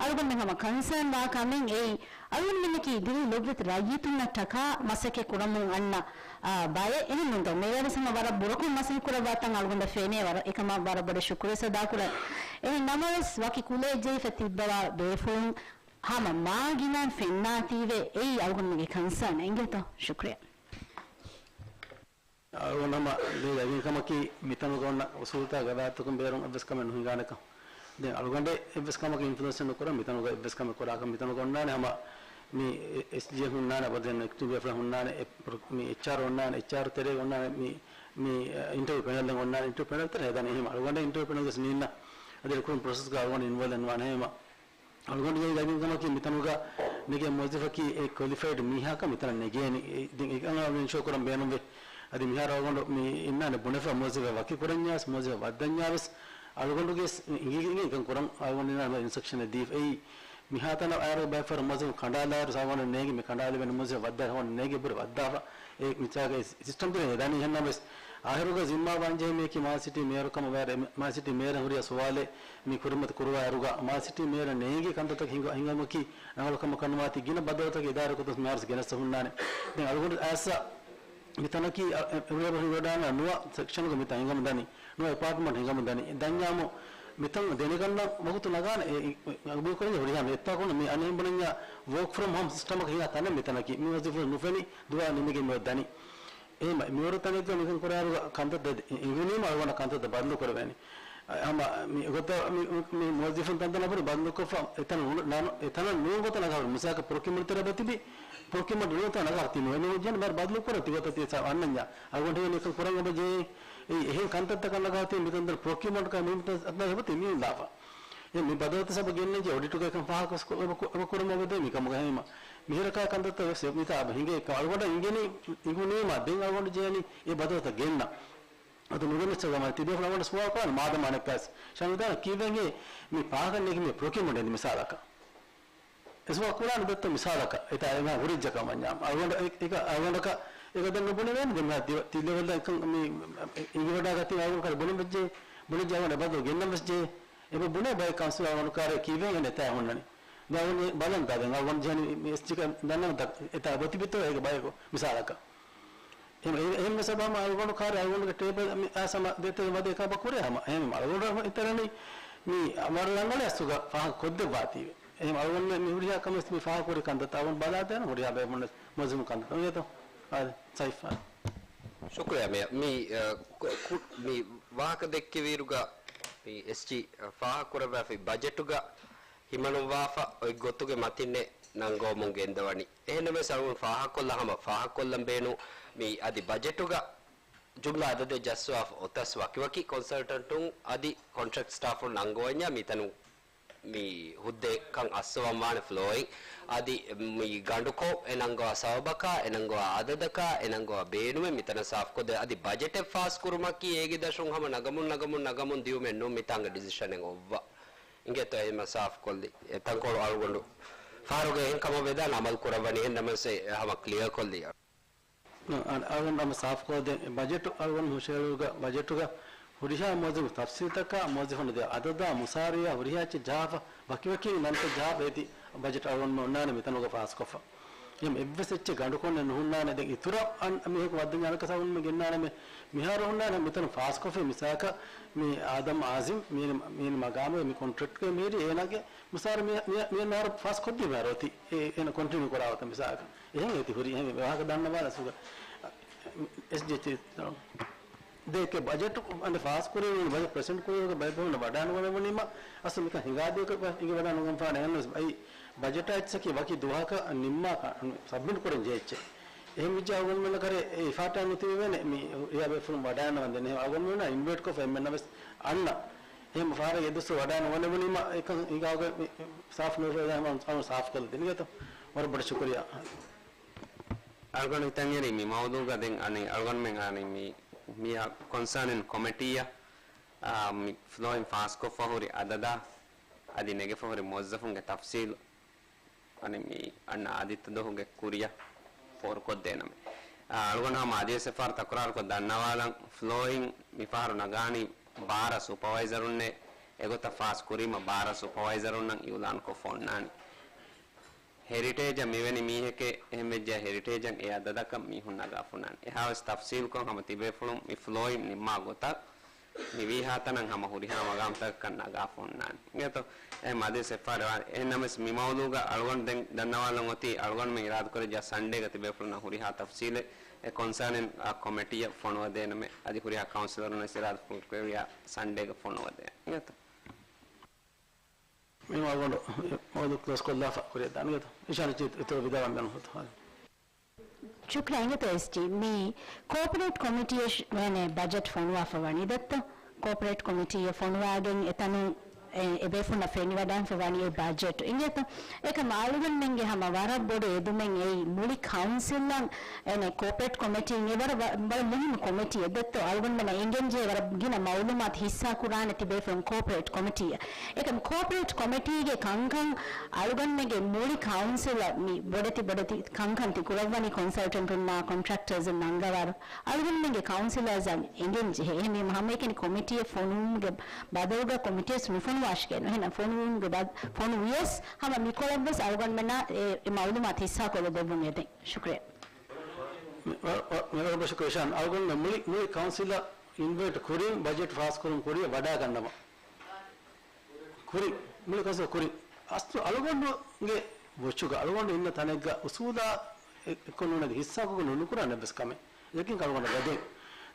އަޅުގަނޑުމެން ހަމަ ކޮންސާން ވާ ކަމެއް އެއީ. އަޅުގަނޑުމެންނަކީ ދިވެހި ލޮބުވެތި ރައްޔިތުންނަށްޓަކާ މަސައްކަތް ކުރަމުން އަންނަ، އާ، ބައެއް. އެހެންނޫންތޯ؟ މޭޔަރ ވެސް ހަމަ ވަރަށް ބުރަކޮށް މަސައްކަތް ކުރައްވާތަން އަޅުގަނޑަށް ފެނޭ ވަރަށް. އެކަމަށް ވަރަށް ބޮޑަށް ޝުކުރު ސަދާ ކުރަން. އެހެން ނަމަވެސް ވަކި ކުލައެއް ޖެހިފަ ތިއްބަވާ ބޭފުޅުން ހަމަ މާ ގިނައިން ފެންނާތީވެ އެއީ އަޅުގަނޑުމެންގެ ކަންސާން އިނގޭތޯ؟ ޝުކްރިޔާ. އަޅުގަނޑު ހަމަ ދޭ ދަގީގަ ކަމަކީ މިތަނުގަ އޮންނަ އުސޫލުތައް ގަވާއިދުތަކުން ބޭރުން އެއްވެސް ކަމެއް ނުހިނގާނެކަން. ދެން އަޅުގަނޑެއް އެއްވެސް ކަމަކަށް އިންފުލުއެންސެއް ނުކުރާ، މިތަނުގަ އެއްވެސް ކަމެއް ކުރާކަށް މިތަނުގަ އޮންނާނެ ހަމަ މި އެސްޖީއެފް ހުންނާނެ، އަބަދު ދެން އެކްޓިވް ވެފަ ހުންނާނެ، އެ ޕްރޮ-، މި އެޗްއާރް އޮންނާނެ، އެޗްއާރް ތެރޭގަ އޮންނާނެ، މި، މި އިންޓަވިއު ޕެނަލް ދެން އޮންނާނެ، އިންޓަވިއު ޕެނަލް ތެރޭ ހެދާނެ. އެހެން އަޅުގަނޑެއް އިންޓަވިއު ޕެނަލް ވެސް ނީންނަ، އަދި ރިކްރޫޓް ޕްރޮސެސްގަ އަޅުގަނޑު އިންވޮލްވް ނުވާނެ. ހެމަ އަޅުގަނޑު ދަގީގަ ކަމަކީ މިތަނުގަ ނެގޭ މުވައްޒަފަކީ އެ ކޮލިފައިޑް މީހާކަށް މިތަނަށް ނެގޭނީ. އެ، ދެން އެ އަން އިންޝުއަ ކުރަން ބޭނުންވޭ. އަދި މިހާރު އަޅުގަނޑު މި އިންނާނެ ބުނެފަ މުވައްޒަފެއް ވަކި ކުރަންޏާސް، މުވައްޒަފެއް ވައްދަންޏާވެސް އަޅުގަނޑުގެ އިނގި-، އިނގި-، އިނގި-، އިނގި-، ކުރަން އަޅުގަނޑު އިންނާނެ އިންސްޓްރަކްޝަނެއް ދީފަ. އެއީ މިހާތަނަށް އައިރު ބައިފަރު މުވައްޒަފުން ކަނޑާލާއިރު ސާގަނޑު ނޭނގި މި ކަނޑާލެވޭނެ މުވައްޒަފެއް ވައްދާ ހަވަން ނޭނގި ބުރެ ވައްދާފަ. އެ މިތާގެ ސިސްޓަމް ތެރޭ ދަނީ އެހެންނަމަވެސް އާހިރުގަ ޒިންމާ ވާންޖެހޭ މީހަކީ މާލެ ސިޓީ މޭޔަރު ކަމަށް ވާ-، މާލެ ސިޓީ މޭޔަރަށް ހުރިހާ ސުވާލެއް މި ކުރިމަތި ކުރުވާއިރުގަ މާލެ ސިޓީ މޭޔަރަށް ނޭނގި ކަންތައްތަކެއް ހިނގަ-، ހިނގަމަކީ ރަނގަޅު ކަމަކަށް ނުވާތީ ގިނަ ބަދަލުތަކެއް އިދާރާ ކޮށް މިހާރު ގެނެސް ހުންނާނެ. ދެން އަޅުގަނޑު އައިސް މިތަނަކީ އެ-، އެ-، އެވަރު ހިނގަވަޑާން ނުވަ ސެކްޝަނުގަ މިތަން ހިނގަމުން ދަނީ، ނުވަ އެޕާޓްމަންޓް ހިނގަމުން ދަނީ. ދަންޏާމު މިތަން ދެނެގަންނަ ވަގުތު ނަގާނެ އެ-، އެ-، އެ-، ގަބޫލު ކުރަން ހުރިހާ މި އެއްތާކުން މި އަނެއް ބުނަންޏާ ވޯކް ފްރޮމް ހޯމް ސިސްޓަމަކަށް ހިނގާ ތަނެއް މިތަނަކީ. މި ވަޒީފާ ނުފެނި ދުވާ ނިމިގެން މިއޮތް ދަނީ. އެހެން މިވަރު ތަނެއްގަ މިކަން ކުރާއިރުގަ ކަންތައްތައް އިނގުނީމަ އަޅުގަނޑަށް ކަންތައްތައް ބަދަލު ކުރެވޭނެ. އަ-، ހަމަ މި ގޮތަށް މި، މި މުވައްޒަފުން ތަންތަނަށް ބަދަލުކޮށްފަ އެތަނަށް ނު-، ނަ-، އެތަނަށް ނޫން ގޮތަށް ނަގާ މިސާލަކަށް ޕްރޮކިއުމަންޓް ތެރޭ ބަތިބި، ޕްރޮކިއުމަންޓް ނޫން ތަނަށް ނަގާ ތި ނުވެ ނުވެ ޖެން ބަރު ބަދަލު ކުރަން ތި ގޮތަށް ތި ސާ އަންނަންޏާ. އަޅުގަނޑު ހެން ކަން ކުރަން އެބަ ޖެހޭ. އެ އެހެން ކަންތައްތަކަށް ނަގާ ތި މިތަން ދަން ޕްރޮކިއުމަންޓް ކަމި މިތަން އަތް ނަގާ ތި މިއުން ލާފަ. އެ މި ބަދަލުތައް ސަބަ ގެންނަންޖެ އޮޑިޓުގައި ކަން ފާހަގަ ކޮ-، އެބަ ކު-، އެބަ ކުރަމު އެބަ ދޭ މިކަމުގަ ހެމަ. މިހިރަކާ ކަންތައްތައް ވެސް މިތާ އެބަ ހިނގޭ ކަ-، އަޅުގަނޑަށް އިނގެނީ، އިނގުނީމާ ދެން އަޅުގަނޑު ޖެހެނީ އެ ބަދަލުތައް ގެންނަ. އަދު ނުގެނެސް ގަމަ ތިބޭފުޅުން އަޅުގަނޑަށް ސުވާލު ކުރާނެ މާދަމާ ނެއްކާސް. ޝަނުދާނަ ކީއްވެގެ މި ފާހަގަ ނެގި މި ޕްރޮކިއުމަންޓް އެދި މިސާލަކަށް. އެ ސުވާލު ކުރާނެ ދެއްތޯ މިސާލަކަށް. އެތާ އެމާ ހުރިއްޖަ ކަމަންޏާ. އަޅުގަނޑަށް އެ-، އެކަ-، އަޅުގަނޑަކަށް އެކަ ދެން ނުބުނެވޭނެ ދެން މިހާ ތި-، ތި ލެވެލް ދަ އެކަން މި އިނގިވަޑާގަތީ އަޅުގަނޑު ކަރެ ބުނެ ވެއްޖެ. ބުނެ ޖެ އަޅުގަނޑު ބަދަލު ގެންނަން ވެސް ޖެ. އެބަ ބުނޭ ބައެއް ކައުންސިލް އަޅުގަނޑު ކާރޭ ކީއްވެ އެން އެތާ ހުންނަނީ. ދާވަން ބަލަން ދާ ދެން އަޅުގަނޑު ޖެހެނީ މި އެސްޖީ ކަ ދަންނަ ދަ އެތާ ބޮތިބިތޯ އޭގެ ބަޔަކު މިސާލަކަށް. އެހެން، އެ-، އެހެން މިސަބަ ހަމަ އަޅުގަނޑު ކާރޭ އަޅުގަނޑުގެ ޓޭބަލް މި އާސަމަ ދޭތެރެ ވަދެ ކާބަ ކުރޭ ހަމަ. އެހެން އަޅުގަނޑު އިތަރަނީ މި ވަރަށް ރަނގަޅަށް ސުގަ ފާހަގަ ކޮށްދެއްވާތީވެ. އެހެން އަޅުގަނޑު މި ހުރިހާ ކަމެސް މި ފާހަގަ ކުރި ކަންތައް އަޅުގަނޑު ބަލާދޭނަ ހުރިހާ ބޭފުޅުން މުލަޒިމު ކަންތައް ނުވޭތޯ؟ އާދެ، ސައިފާ. ޝުކުރިއްޔާ މޭޔަރ. މި، އަ، ކު-، ކު-، މި ވާހަކަ ދެއްކެވިއިރުގަ މި އެސްޖީ ފާހަގަކުރައްވާފައި ބަޖެޓުގަ ހިމަނުއްވާފަ އޮތް ގޮތުގެ މަތިންނެއް ނަންގަވަމުން ގެންދަވަނީ. އެހެންނަމަވެސް އަޅުގަނޑު ފާހަގަކޮށްލަ ހަމަ ފާހަގަކޮށްލަން ބޭނުން މި އަދި ބަޖެޓުގަ ޖުމްލަ އަދަދެއް ޖައްސަވާފަ އޮތަސް ވަކިވަކި ކޮންސަލްޓަންޓުން އަދި ކޮންޓްރެކްޓް ސްޓާފުން ނަންގަވަންޏާ މިތަނުން މި ހުއްދައެއްކަން އައްސަވަން ވާނެ ފްލޯއިން. އަދި މި ގަނޑުކޮށް އެ ނަންގަވާ ސަބަބަކާ، އެ ނަންގަވާ އަދަދަކާ، އެ ނަންގަވާ ބޭނުމެއް މިތަނަށް ސާފުކޮށްދޭ. އަދި ބަޖެޓެއް ފާސްކުރުމަކީ އޭގެ ދަށުން ހަމަ ނަގަމުން ނަގަމުން ނަގަމުން ދިއުމެއް ނޫން މިތާނގެ ޑިސިޝަނެއް އޮއްވާ. އިނގޭތޯ އެހެން ސާފުކޮށްލި. އެ ތަންކޮޅު އަޅުގަނޑު ފަހަރުގެ އެހެން ކަމަށް ވެދާނެ އަމަލު ކުރައްވަނީ އެހެން ނަމަވެސް އެ ހަމަ ކްލިއަރ ކޮށްލި. އަ-، އަ-، އަޅުގަނޑު ހަމަ ސާފުކޮށްދޭން. ބަޖެޓު އަޅުގަނޑު ހުށަހެޅުގަ ބަޖެޓުގަ ހުރިހާ މުވައްޒަފުން ތަފްސީލްތަކާ މުވައްޒަފުން ދޭ އަދަދާ މުސާރަޔާ ހުރިހާ އެއްޗެއް ޖަހާފަ ވަކިވަކި ނަންތައް ޖަހާފަ އޭތި ބަޖެޓް އަޅުގަނޑު އޮންނާނެ މިތަނުގަ ފާސްކޮށްފަ. އެހެން އެއްވެސް އެއްޗެއް ގަނޑުކޮށްނެއް ނުހުންނާނެ. ދެން އިތުރަށް އަން މީހަކު ވައްދަންޏާ އަނެއްކާ ސަބަބުން މި ގެންނާނެ މި މިހާރު ހުންނާނެ މިތަނު ފާސްކޮށްފަ މިސާލަކަށް މި އާދަމް އާޒިމް މި، މި މަގާމުގެ މި ކޮންޓްރެކްޓްގެ މިހިރީ އޭނާގެ މުސާރަ މި، މި، މި މިހާރު ފާސް ކޮށްދީ މިހާރު އޮތީ. އޭ، އޭނަ ކޮންޓިނިއު ކުރާ ގޮތަށް މިސާލަކަށް. އެހެން އޭތި ހުރީ އެހެން ވާހަކަ ދަންނަވާލަ ސުގަ. އެސްޖީއެޗް ދެކެ ބަޖެޓް އަނެ ފާސް ކުރީ، ބަޖެޓް ޕްރެޒެންޓް ކުރީ ބަޖެޓް ވަޑާނުވަނެވުނީމަ އަސްލު މިކަން ހިނގާދޭ ބަ-، ހިނގިވަޑާނުވަންފާނެ އެހެންވެސް އައި ބަޖެޓާ އެއްޗަކީ ވަކި ދުވަހަކަށް ނިންމާ ކަ-، ސަބްމިޓް ކުރަން ޖެހޭ އެއްޗެއް. އެހެން ވިއްޖާ އަޅުގަނޑުމެންނަށް ކަރޭ އެ އިފާޓާ ނުތިބެވޭނެ މި އިޔާ ބޭފުޅުން ވަޑާނަވަން ދެން. އެހެން އަޅުގަނޑުމެންނަށް އިންވައިޓް ކޮށްފަ އެންމެންނަށް ވެސް އަންނަ. އެހެން ފާރަށް އެ ދުވަސް ވަޑާނުވަނެވުނީމަ އެކަން ހިނގާގޮތް މި ސާފް ނުވެފަ ހަމަ ސާފް ކޮށްލަ ދިނުގެތޯ. ވަރަށް ބޮޑަށް ޝުކުރިޔާ. އަޅުގަނޑު ހިތަށްއެރީ މި މައުޟޫގަ ދެން އަނެއް އަޅުގަނޑުމެން އަނެއް މި، މި ކޮންސާނިން ކޮމިޓީއަށް، އާ، މި ފްލޯއިން ފާސްކޮށްފަ ހުރި އަދަދާ އަދި ނެގެފަ ހުރި މުވައްޒަފުންގެ ތަފްސީލު އަނެއް މި އަންނަ އާދިއްތަ ދުވަހުގެ ކުރިއަށް ފޯރުކޮށްދޭނަމޭ. އާ، އަޅުގަނޑު ހަމަ އަދިވެސް އެއްފަހަރު ތަކުރާރުކޮށް ދަންނަވާލަން، ފްލޯއިން މިފަހަރު ނަގާނީ ބާރަ ސުޕަވައިޒަރުންނޭ. އެގޮތަށް ފާސް ކުރީމަ ބާރަ ސުޕަވައިޒަރުންނަށް އިއުލާންކޮށްފަ އޮންނާނީ. ހެރިޓޭޖަށް މިވެނި މީހެކޭ، އެހެންވެއްޖެ ހެރިޓޭޖަށް އެ އަދަދަކަށް މީހުން ނަގާފަ އޮންނާނެ. އެހާވެސް ތަފްސީލްކޮށް ހަމަ ތިބޭފުޅުން މި ފްލޯއިން ނިންމާ ގޮތަށް މި ވީހާ ތަނަށް ހަމަ ހުރިހާ މަގާމްތަކަކަށް ނަގާފަ ހުންނާނެ. އިނގޭތޯ؟ އެހެން އަދިވެސް އެއްފަހަރު އެހެންނަމަވެސް މި މައުލޫގަ އަޅުގަނޑު ދެން ދަންނަވާލަން އޮތީ އަޅުގަނޑުމެން އިރާދަކުރެއްވިއްޔާ ސަންޑޭގަ ތިބޭފުޅުންނަށް ހުރިހާ ތަފްސީލެއް އެ ކޮންސާނިން އާ ކޮމެޓީއަށް ފޮނުވަދޭނަމޭ. އަދި ހުރިހާ ކައުންސިލަރުން ވެސް އިރާދަކުރެއްވިއްޔާ ސަންޑޭގަ ފޮނުވަދޭނަމޭ. އިނގޭތޯ؟ މި މައުލޫ، މައުލޫ ކްލޯސް ކޮށްލާފަ ކުރިއަށް ދާނެ އިނގޭތޯ؟ އިޝާން އިތުރަށް ވިދާޅުވަން ބޭނުން ހުތު. ޝުކްރާ އިނގޭތޯ އެސްޖީ. މި ކޯޕަރޭޓް ކޮމިޓީއަށް ވޭނެ ބަޖެޓް ފޮނުވާފަ ވަނީ ދެއްތޯ؟ ކޯޕަރޭޓް ކޮމިޓީއަށް ފޮނުވާގެން އެތަނުން އެ، އެބޭފުޅުންނަށް ފެނިވަޑައިފަ ވަނީ އެ ބަޖެޓް. އިނގޭތޯ؟ އެކަމް އަޅުގަނޑުމެންގެ ހަމަ ވަރަށް ބޮޑު އެދުމެއް އެއީ މުޅި ކައުންސިލަށް އެނެ ކޯޕަރޭޓް ކޮމިޓީ އެ ވަރަށް ވަ-، ވަރަށް މުހިންމު ކޮމިޓީއެއް ދެއްތޯ؟ އަޅުގަނޑުމެންނަށް އެނގެންޖެހޭ ވަރަށް ގިނަ މައުލޫމާތު ހިއްސާ ކުރާނެ ތިބޭފުޅުން ކޯޕަރޭޓް ކޮމިޓީއަށް. އެކަމް ކޯޕަރޭޓް ކޮމިޓީގެ ކަންކަން އަޅުގަނޑުމެންގެ މުޅި ކައުންސިލަށް މި ބޮޑެތި ބޮޑެތި ކަންކަން ތި ކުރައްވަނީ ކޮންސަލްޓެންޓުންނާ ކޮންޓްރެކްޓަރސް ނަންގަވާރު. އަޅުގަނޑުމެންގެ ކައުންސިލަރސްއަށް އެނގެން ޖެހޭ. އެހެންވީމަ ހަމައެކަނި ކޮމިޓީއެއް ފޮނުވުމުގެ ބަދަލުގަ ކޮމިޓީއެއް ނުފޮނުވާށިގެން. އެހެން ފޮނުވުމުގެ ބަ-، ފޮނުވިޔަސް ހަމަ މިކޮޅަށްވެސް އަޅުގަނޑުމެންނާ އެ، އެ މައުލޫމާތު ހިއްސާކޮށްލަ ދެއްވުން އެދެން. ޝުކްރިޔާ. މި-، ވަ-، ވަ-، ވަރަށް ބޮޑަށް ޝުކުރިޔާ އިޝާން. އަޅުގަނޑުމެން މުޅި، މުޅި ކައުންސިލަށް އިންވައިޓް ކުރިން ބަޖެޓް ފާސްކުރުން ކުރިއަށް ވަޑާގަންނަވަން. ކުރިން، މުޅި ކައުންސިލް ކުރިން. އަސްލު އަޅުގަނޑުގެ ވޮޗުގަ، އަޅުގަނޑު އިންނަ ތަނެއްގަ އުސޫލާ އެ-، އެއްކޮށް ނޫނީ ހިއްސާކޮށް ނުކުރާނެ އެއްވެސް ކަމެއް. އެކިން އަޅުގަނޑަށް ވަދެ.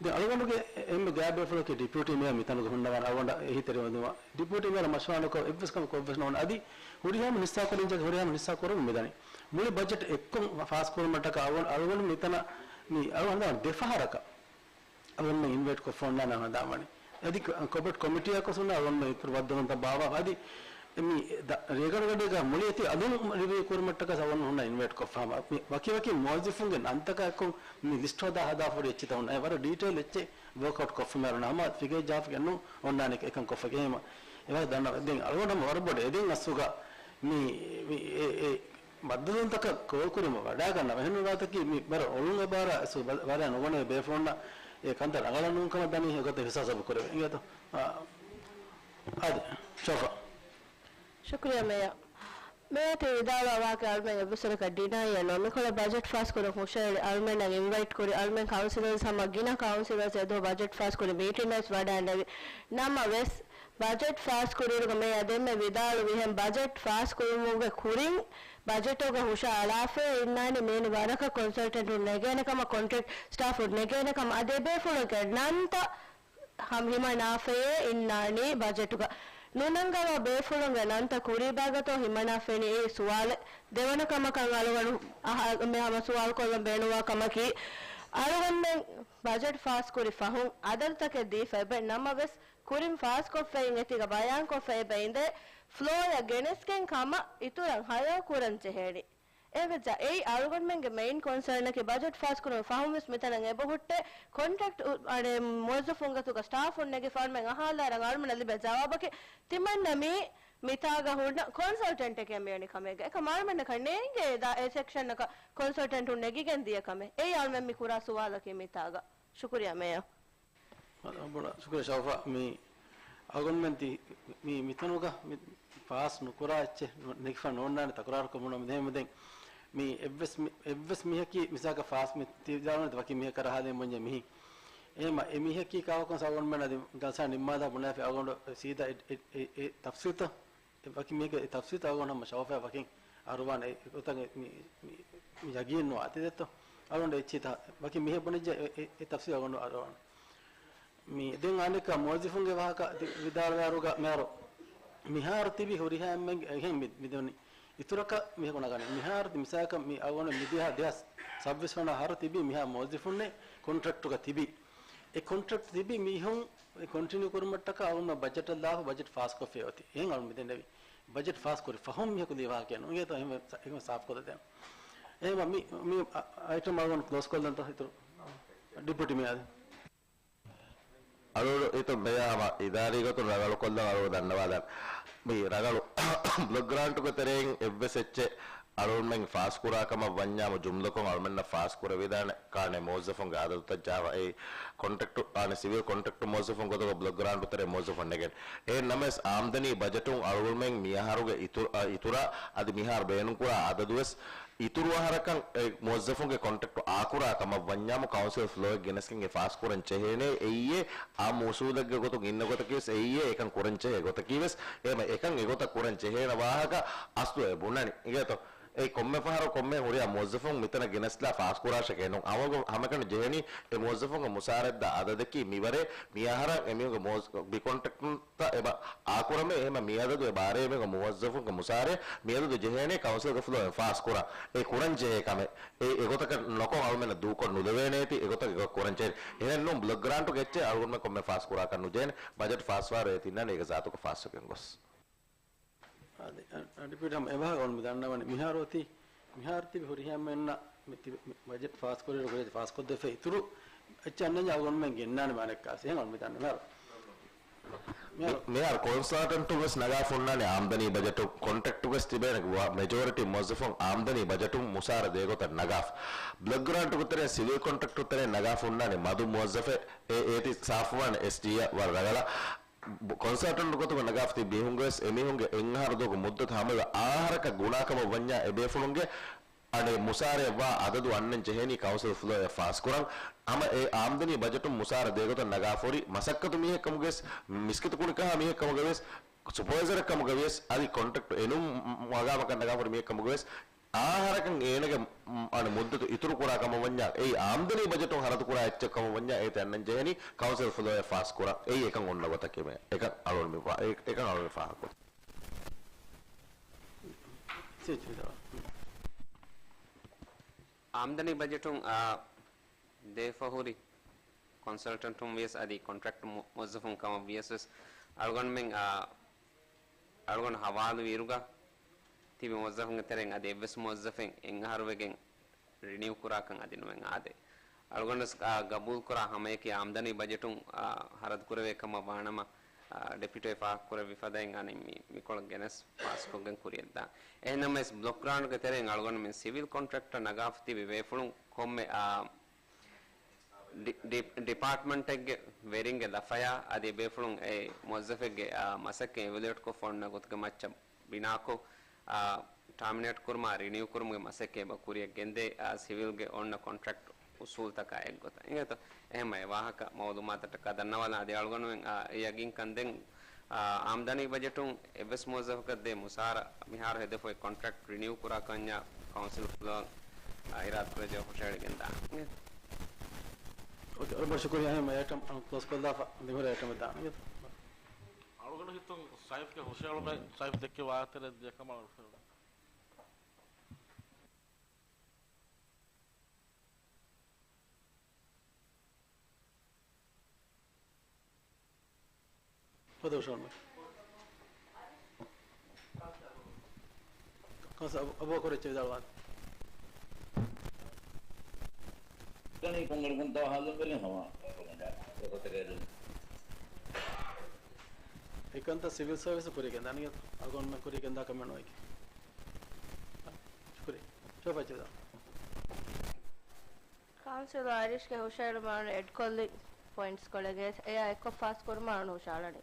ދެން އަޅުގަނޑުގެ އެންމެ ގާތް ބޭފުޅަކީ ޑެޕިއުޓީ މޭޔަރ މިތަނުގަ ހުންނަވާނެ. އަޅުގަނޑަށް އެހީތެރިވަންދެން ޑެޕިއުޓީ މޭޔަރ މަޝްވަރާ ނުކޮށް އެއްވެސް ކަމެއް ކޮށްވެސް ނޯންނާނެ. އަދި ހުރިހާ މިނިސްޓާ ކޮލީޖަކަށް ހުރިހާ މިނިސްޓާ ކުރަން މިދަނީ. މުޅި ބަޖެޓް އެއްކޮށް ފާސް ކުރުމަށްޓަކާ އަޅުގަނޑު، އަޅުގަނޑު މިތަނަށް މި އަޅުގަނޑު ދެފަހަރަކަށް އަޅުގަނޑުމެން އިންވައިޓް ކޮށްފަ ހުންނާނެ ހަމަ ދާން ވަނީ. އަދި ކޮ-، ކޯޕަރޭޓް ކޮމިޓީއަށް ގޮސް ހުންނަ އަޅުގަނޑުމެން އިތުރު ވައްދަންތައް ބާއްވާ. އަދި މި ދަ-، ރޭގަނޑުގަޑީގަ މުޅި އެތި އަލުން ރިވިއު ކުރުމަށްޓަކަސް އަޅުގަނޑު ހުންނަ އިންވައިޓް ކޮށްފަ ހަމަ މި ވަކިވަކި މުވައްޒަފުންގެ ނަންތަކާ އެއްކޮށް މި ލިސްޓް ހަދާ ހަދާފަ ހުރި އެއްޗިތައް ހުންނަ. އެ ވަރަށް ޑީޓެއިލް އެއްޗެއް ވޯކްއައުޓް ކޮށްފަ މޭރުން ހަމަ ފިގައި ޖާފަ ގެންނު އޮންނާނެ އެކަން ކޮށްފަ ގެން ހަމަ އެވަރަށް ދަންނަ ދެން އަޅުގަނޑު ހަމަ ވަރަށް ބޮޑު އެދެން އަސްލުގަ މި، މި އެ، އެ ބައްދަލުވުންތަކަށް ކޯލް ކުރީމަ ވަޑާގަންނަވާ. އެހެން ވާތަކީ މި ވަރަށް އޮޅުން އެބާރާ ވަރަށް ނުގަނެ ބޭފުޅުންނަށް އެ ކަންތައް ރަނގަޅަށް ނޫން ކަމަށް ދަނީ އެގޮތަށް ހިސާބު ކުރެވޭ. އިނގޭތޯ؟ އާ، އާދެ، ޝޯފާ. ޝުކުރިޔާ މޭޔަރ. މޭޔަރ ތި ވިދާޅުވާ ވާހަކަ އަޅުމެން އެއްވެސް ވަރަކަށް ޑިނާއެއް ނޯ. މިކޮޅަށް ބަޖެޓް ފާސް ކުރަން ހުށައެޅި އަޅުމެންނަށް އިންވައިޓް ކުރި އަޅުމެން ކައުންސިލަރސް ހަމަ ގިނަ ކައުންސިލަރސް އެދުވަހު ބަޖެޓް ފާސް ކުރި މީޓިންގައިވެސް ވަޑައިންނެވި. ނަމަވެސް، ބަޖެޓް ފާސް ކުރިއިރުގަ މޭޔަރ ދެންމެ ވިދާޅުވިހެން ބަޖެޓް ފާސް ކުރުމުގެ ކުރިން ބަޖެޓުގަ ހުށައަޅާފައި އިންނާނީ މީނި ވަރަކަށް ކޮންސަލްޓެންޓުން ނެގޭނެ ކަމަށް، ކޮންޓްރެކްޓް ސްޓާފުން ނެގޭނެ ކަމަށް، އަދި އެބޭފުޅުންގެ ނަންތައް ހަމަ ހިމަނާފައޭ އިންނާނީ ބަޖެޓުގަ. ނުނަންގަވާ ބޭފުޅުންގެ ނަންތައް ކުރީބާގަތޯ ހިމަނާފައިނީ އެއީ ސުވާލެއް. ދެވަނަ ކަމަކަށް އަޅުގަނޑު އަހަ-، މި ހަމަ ސުވާލު ކޮށްލަން ބޭނުންވާ ކަމަކީ، އަޅުގަނޑުމެން ބަޖެޓް ފާސް ކުރި ފަހުން އަދަދުތަކެއް ދީފަ އެބަ ނަމަވެސް، ކުރިން ފާސްކޮށްފައި އެތިގަ ބަޔާންކޮށްފަ އެބަ އިނދެ، ފްލޯއަށް ގެނެސްގެން ކަމަށް އިތުރަށް ހަޔާ ކުރަން ޖެހޭނީ. އެވެއްޖާ، އެއީ އަޅުގަނޑުމެންގެ މެއިން ކޮންސާނަކީ ބަޖެޓް ފާސްކުރުމަށް ފަހުންވެސް މިތަނަށް އެބަ ހުއްޓޭ ކޮންޓްރެކްޓް އު-، އަނެ، މުވައްޒަފުންގެ ތުގަ ސްޓާފުން ނެގި ފާރމެން އަހާލާރަން އަޅުމެންނަށް ލިބޭ ޖަވާބަކީ ތިމަންނަ މީ މިތާގަ ހުންނަ ކޮންސަލްޓެންޓެކޭ މިއަނި ކަމެއްގަ. އެކަމް އަޅުމެންނަކަށް ނޭނގޭ ދާ އެ ސެކްޝަންނަކަށް ކޮންސަލްޓެންޓުން ނެގިގެން ދިޔަ ކަމެއް. އެއީ އަޅުމެން މި ކުރާ ސުވާލަކީ މިތާގަ. ޝުކުރިޔާ މޭޔަރ. ބޮޑަށް ޝުކުރިޔާ ޝައުފާ. މި އަޅުގަނޑުމެން ތި-، މި މިތަނުގަ މި ފާސް ނުކުރާ އެއްޗެއް ނު-، ނެގިފަ ނޯންނާނެ ތަކުރާރު ކުރަމުން މި ދެމެދެން މި އެއްވެސް މި-، އެއްވެސް މީހަކީ މިސާލަކަށް ފާސް މި ތި ދާނަ ވަކި މީހަކަށް ހާލެއް ބުންޏެ މިހި. އެހެމަ އެ މީހަކީ ކާކުން އަޅުގަނޑުމެން އަދި ގަލްސާ ނިންމާލާ ބުނާފި އަޅުގަނޑު ސީދާ އެ، އެ، އެ، އެ ތަފްސީލްތައް އެ ވަކި މީހެއްގެ އެ ތަފްސީލްތައް އަޅުގަނޑު ހަމަ ޝައުފާ ވަކިން އަރުވާނެ. އެ ގޮތަށް މި، މި، މި ޔަގީން ނުވާ އަތި ދެއްތޯ. އަޅުގަނޑު އެއްޗިތަ ވަކި މީހެއް ބުނެއްޖެ އެ، އެ، އެ ތަފްސީލް އަޅުގަނޑު އަރުވާނެ. މި ދެން އަނެއްކާ މުވައްޒަފުންގެ ވާހަކަ ދި-، ވިދާޅުވާއިރުގަ މިހާރު، މިހާރު ތިބި ހުރިހާ އެންމެން އެހެން މި، މިދެނީ. އިތުރަކަށް މީހަކު ނަގަނީ. މިހާރު މިސާލަކަށް މި އަޅުގަނޑު މި ދިހަ، ދިހަ ސައްބީސް ވަނަ އަހަރު ތިބި މިހާ މުވައްޒަފުންނެއް ކޮންޓްރެކްޓުގަ ތިބި. އެ ކޮންޓްރެކްޓް ތިބި މީހުން އެ ކޮންޓިނިއު ކުރުމަށްޓަކާ އަޅުގަނޑު ބަޖެޓަށް ލާފަ ބަޖެޓް ފާސްކޮށްފައި އޮތީ. އެހެން އަޅުގަނޑު މިދެންނެވި. ބަޖެޓް ފާސް ކުރި ފަހުން މީހަކު ލީ ވާހަކައެއް ނޫން. އެހެން ސާފް ކޮށްދޭން. އެހެން މި، މި އައިޓަމް އަޅުގަނޑު ކްލޯސް ކޮށްލަންތަ އިތުރު ޑެޕިއުޓީ މޭޔަރ. އަޅުގަނޑު އިތުރު މޭޔަރ ހަމަ އިދާރީ ގޮތުން ރަނގަޅު ކޮށްލަން އަޅުގަނޑު ދަންނަވާލަން. މި ރަނގަޅު ބްލޮކް ގްރާންޓުގެ ތެރެއިން އެއްވެސް އެއްޗެއް އަޅުގަނޑުމެން ފާސްކުރާ ކަމަށް ވަންޏާމު ޖުމްލަކޮށް އަޅުގަނޑުމެންނަށް ފާސް ކުރެވިދާނެ ކާނެ މުވައްޒަފުންގެ އަދަދުތައް ޖާފަ އެއީ ކޮންޓްރެކްޓު، އާނެ ސިވިލް ކޮންޓްރެކްޓު މުވައްޒަފުން ގޮތުގަ ބްލޮކް ގްރާންޓު ތެރޭ މުވައްޒަފުން ނެގެން. އެހެން ނަމަވެސް އާމްދަނީ ބަޖެޓުން އަޅުގަނޑުމެން މިއަހަރުގެ އިތު-، އަ، އިތުރަށް އަދި މިހާރު ބޭނުންކުރާ އަދަދުވެސް އިތުރު އަހަރަކަށް އެ މުވައްޒަފުންގެ ކޮންޓްރެކްޓު އާކުރާ ކަމަށް ވަންޏާމު، ކައުންސިލް ފްލޯއެއް ގެނެސްގެން އެ ފާސްކުރަން ޖެހޭނެ. އެއީ އާއްމު އުސޫލެއްގެ ގޮތުން އިންނަ ގޮތަކީވެސް އެއީ އެކަން ކުރަން ޖެހޭ ގޮތަކީވެސް. އެހެމަ އެކަން އެގޮތަށް ކުރަން ޖެހޭނެ ވާހަކަ އަސްލު އެ ބުނަނީ. އިނގޭތޯ؟ އެއީ ކޮންމެ ފަހަރު ކޮންމެ ހުރިހާ މުވައްޒަފުން މިތަނަށް ގެނެސްލާ ފާސްކުރާށެކޭ ނޫން. އަވަގު ހަމަކަން ޖެހެނީ އެ މުވައްޒަފުންގެ މުސާރައެއްދާ އަދަދަކީ މިވަރޭ މި އަހަރަށް އެމީހުންގެ މޯ-، ބި ކޮންޓްރެކްޓުން ތައް އެބަ އާކުރަމޭ. އެހެމަ މިއަދަދު އެ ބާރޭ އެމީހުންގެ މުވައްޒަފުންގެ މުސާރައެއް މިއަދަދު ޖެހޭނޭ ކައުންސިލްގެ ފްލޯއިން ފާސްކުރާ. އެ ކުރަން ޖެހޭ ކަމެއް. އެ އެގޮތަކަށް ނޮކޮށް އަޅުމެންނަށް ދޫކޮށް ނުދެވޭނޭތީ އެގޮތަށް އެގޮތް ކުރަން ޖެހޭނެ. އެހެން ނޫން ބްލޮކް ގްރާންޓުގެ އެއްޗެއް އަޅުގަނޑުމެން ކޮންމެ ފާސްކުރާކަށް ނުޖެހޭނެ. ބަޖެޓް ފާސްވާއިރު އޭތި އިންނާނެ އޭގެ ޒާތުގެ ފާސްވެގެން ގޮސް. އާދެ، އަ-، އަ-، ޑެޕިއުޓީ ހަމަ އެވާހަކަ އޮން މި ދަންނަވަނީ. މިހާރު އޮތީ، މިހާރު ތިބި ހުރިހާ އެންމެންނަށް މި ތިބި މި ބަޖެޓް ފާސްކުރިއިރު ހުރި ފާސްކޮށްދެފޭ އިތުރު އެއްޗެއް އަންނަންޏާ އަޅުގަނޑުމެން ގެންނާނެ މާނައްކާސް. އެހެން އޮން މި ދަންނަ މިހާރު. މިހާރު. މި-، މިހާރު ކޮންސަލްޓަންޓުން ވެސް ނަގާފަ ހުންނާނެ އާމްދަނީ ބަޖެޓު ކޮންޓްރެކްޓުގަސް ތިބޭނެ މެޖޯރިޓީ މުވައްޒަފުން އާމްދަނީ ބަޖެޓުން މުސާރަ ދޭގޮތަށް ނަގާފަ. ބްލޮކް ގްރާންޓުގެ ތެރެއިން ސިވިލް ކޮންޓްރެކްޓު ތެރެއިން ނަގާފަ ހުންނާނެ މަދު މުވައްޒަފެއް. އެ އޭތި ސާފުވާނެ އެސްޑީއަށް ވަރަށް ރަނގަޅަށް. ބު-، ކޮންސަލްޓަންޓު ގޮތުގަ ނަގާފަ ތިބި މީހުންގެ ވެސް އެމީހުންގެ އެއް އަހަރު ދުވަހުގެ މުއްދަތު ހަމަވެ އާ އަހަރަކަށް ގުނާކަމަށް ވަންޏާ އެބޭފުޅުންގެ އަނެއް މުސާރައަށް ވާ އަދަދު އަންނަން ޖެހޭނީ ކައުންސިލް ފްލޯއަށް ފާސްކުރަން. ހަމަ އެ އާމްދަނީ ބަޖެޓުން މުސާރަ ދޭގޮތަށް ނަގާފަ ހުރި މަސައްކަތު މީހެއް ކަމުގަވެސް، މިސްކިތު ކުނިކަހާ މީހެއް ކަމުގަވެސް، ސުޕަވައިޒަރެއް ކަމުގަވެސް، އަދި ކޮންޓްރެކްޓް އެނުމް މަގާމަކަށް ނަގާފަ ހުރި މީހެއް ކަމުގަވެސް، އާ އަހަރަކަށް އޭނަގެ މު-، އަނެއް މުއްދަތު އިތުރު ކުރާ ކަމަށް ވަންޏާ، އެއީ އާމްދަނީ ބަޖެޓުން ހަރަދު ކުރާ އެއްޗެއް ކަމަށް ވަންޏާ، އޭތި އަންނަން ޖެހެނީ ކައުންސިލް ފްލޯއަށް ފާސް ކުރަން. އެއީ އެކަން އޮންނަ ގޮތަކީ މޭ. އެކަން އަޅުގަނޑު މި ފާ-، އެ-، އެކަން އަޅުގަނޑު މި ފާހަގަކޮށް. އާމްދަނީ ބަޖެޓުން، އާ، ދޭފަ ހުރި ކޮންސަލްޓަންޓުން ވިޔަސް އަދި ކޮންޓްރެކްޓް މު-، މުވައްޒަފުން ކަމަށް ވިޔަސް ވެސް އަޅުގަނޑުމެން، އާ، އަޅުގަނޑު ހަވާލު ވިއިރުގަ ތިބި މުވައްޒަފުންގެ ތެރެއިން އަދި އެއްވެސް މުވައްޒަފެއް އެއް އަހަރު ވެގެން ރިނިއު ކުރާކަން އަދި ނުވެން އާދޭ. އަޅުގަނޑު ވެސް، އާ، ގަބޫލު ކުރާ ހަމަޔަކީ އާމްދަނީ ބަޖެޓުން، އާ، ހަރަދު ކުރެވޭ ކަމަށް ވާނަމަ، އާ، ޑެޕިއުޓީ ފާހަގަ ކުރެއްވި ފަދައިން އަނެއް މި-، މިކޮޅަށް ގެނެސް ފާސްކޮށްގެން ކުރިއަށްދާން. އެހެންނަމަވެސް ބްލޮކް ގްރާންޓްގެ ތެރެއިން އަޅުގަނޑުމެން ސިވިލް ކޮންޓްރެކްޓަށް ނަގާފަ ތިބި ބޭފުޅުން ކޮންމެ، އާ، ޑި-، ޑި-، ޑިޕާޓްމަންޓެއްގެ ވެރިންގެ ލަފަޔާ އަދި އެބޭފުޅުން އެ މުވައްޒަފެއްގެ، އާ، މަސައްކަތް އިވެލުއޭޓްކޮށްފަ އޮންނަ ގޮތުގެ މައްޗަށް ބިނާކޮށް، އާ، ޓާމިނޭޓް ކުރުމާ ރިނިއު ކުރުމުގެ މަސައްކަތް އެބަ ކުރިއަށް ގެންދޭ، އާ، ސިވިލްގެ އޮންނަ ކޮންޓްރެކްޓް އުސޫލްތަކާ އެއްގޮތަށް. އިނގޭތޯ؟ އެހެންމަ އެ ވާހަކަ މައުލޫމާތަށްޓަކާ ދަންނަވާލަން. އަދި އަޅުގަނޑުމެން، އާ، އެ ޔަގީންކަން ދެން، އާ، އާމްދަނީ ބަޖެޓުން އެއްވެސް މުވައްޒަފަކަށް ދޭ މުސާރަ މިހާރު ހެދެފަ އޮތް ކޮންޓްރެކްޓް ރިނިއު ކުރާކަންޏާ ކައުންސިލް ފްލޯއަށް، އާ، އިރާދަ ކުރެއްވިޔާ ހުށަހެޅިގެންދާނެ. އޯކޭ، ވަރަށް ބޮޑަށް ޝުކުރިއްޔާ. އަހަރެން އައިޓަމް ކްލޯސް ކޮށްލާފަ ދިމުރެ އައިޓަމެއް ދާނެ. އަޅުގަނޑު ހިތުން ސައިފްގެ ހުށަހެޅުމެއް، ސައިފް ދެއްކި ވާހަކަތެރެ ދިޔަ ކަމަށް އަޅުގަނޑު ފެނުނު. ފަދަ ހުށަހެޅުމެއް. ކައުންސިލަރ އަބޫ-، އަބޫބަކުރު އެއްޗެއް ވިދާޅުވާން. ގަނީ ކޮންގަނޑަކުން ތަވަ ހާލުން ބެލެން ހަމަ ގޮތަކަށް އެކަންތައް ސިވިލް ސަރވިސް ކުރިއަށް ގެންދާނެ. އަޅުގަނޑުމެން ކުރިއަށް ގެންދާ ކަމެއް ނޫން އެކި. ޝުކުރިއްޔާ. ޝޯފާ އެއްޗެއް ވިދާޅު. ކައުންސިލަރ އައިރިޝްގެ ހުށަހެޅުމަށް އަޅުގަނޑު އެޑްކޮށްލި ޕޮއިންޓްސް ކޮޅެއް އެއާ އެއާ އެއްކޮށް ފާސް ކުރުމަށް އަޅުގަނޑު ހުށަހަޅަނީ.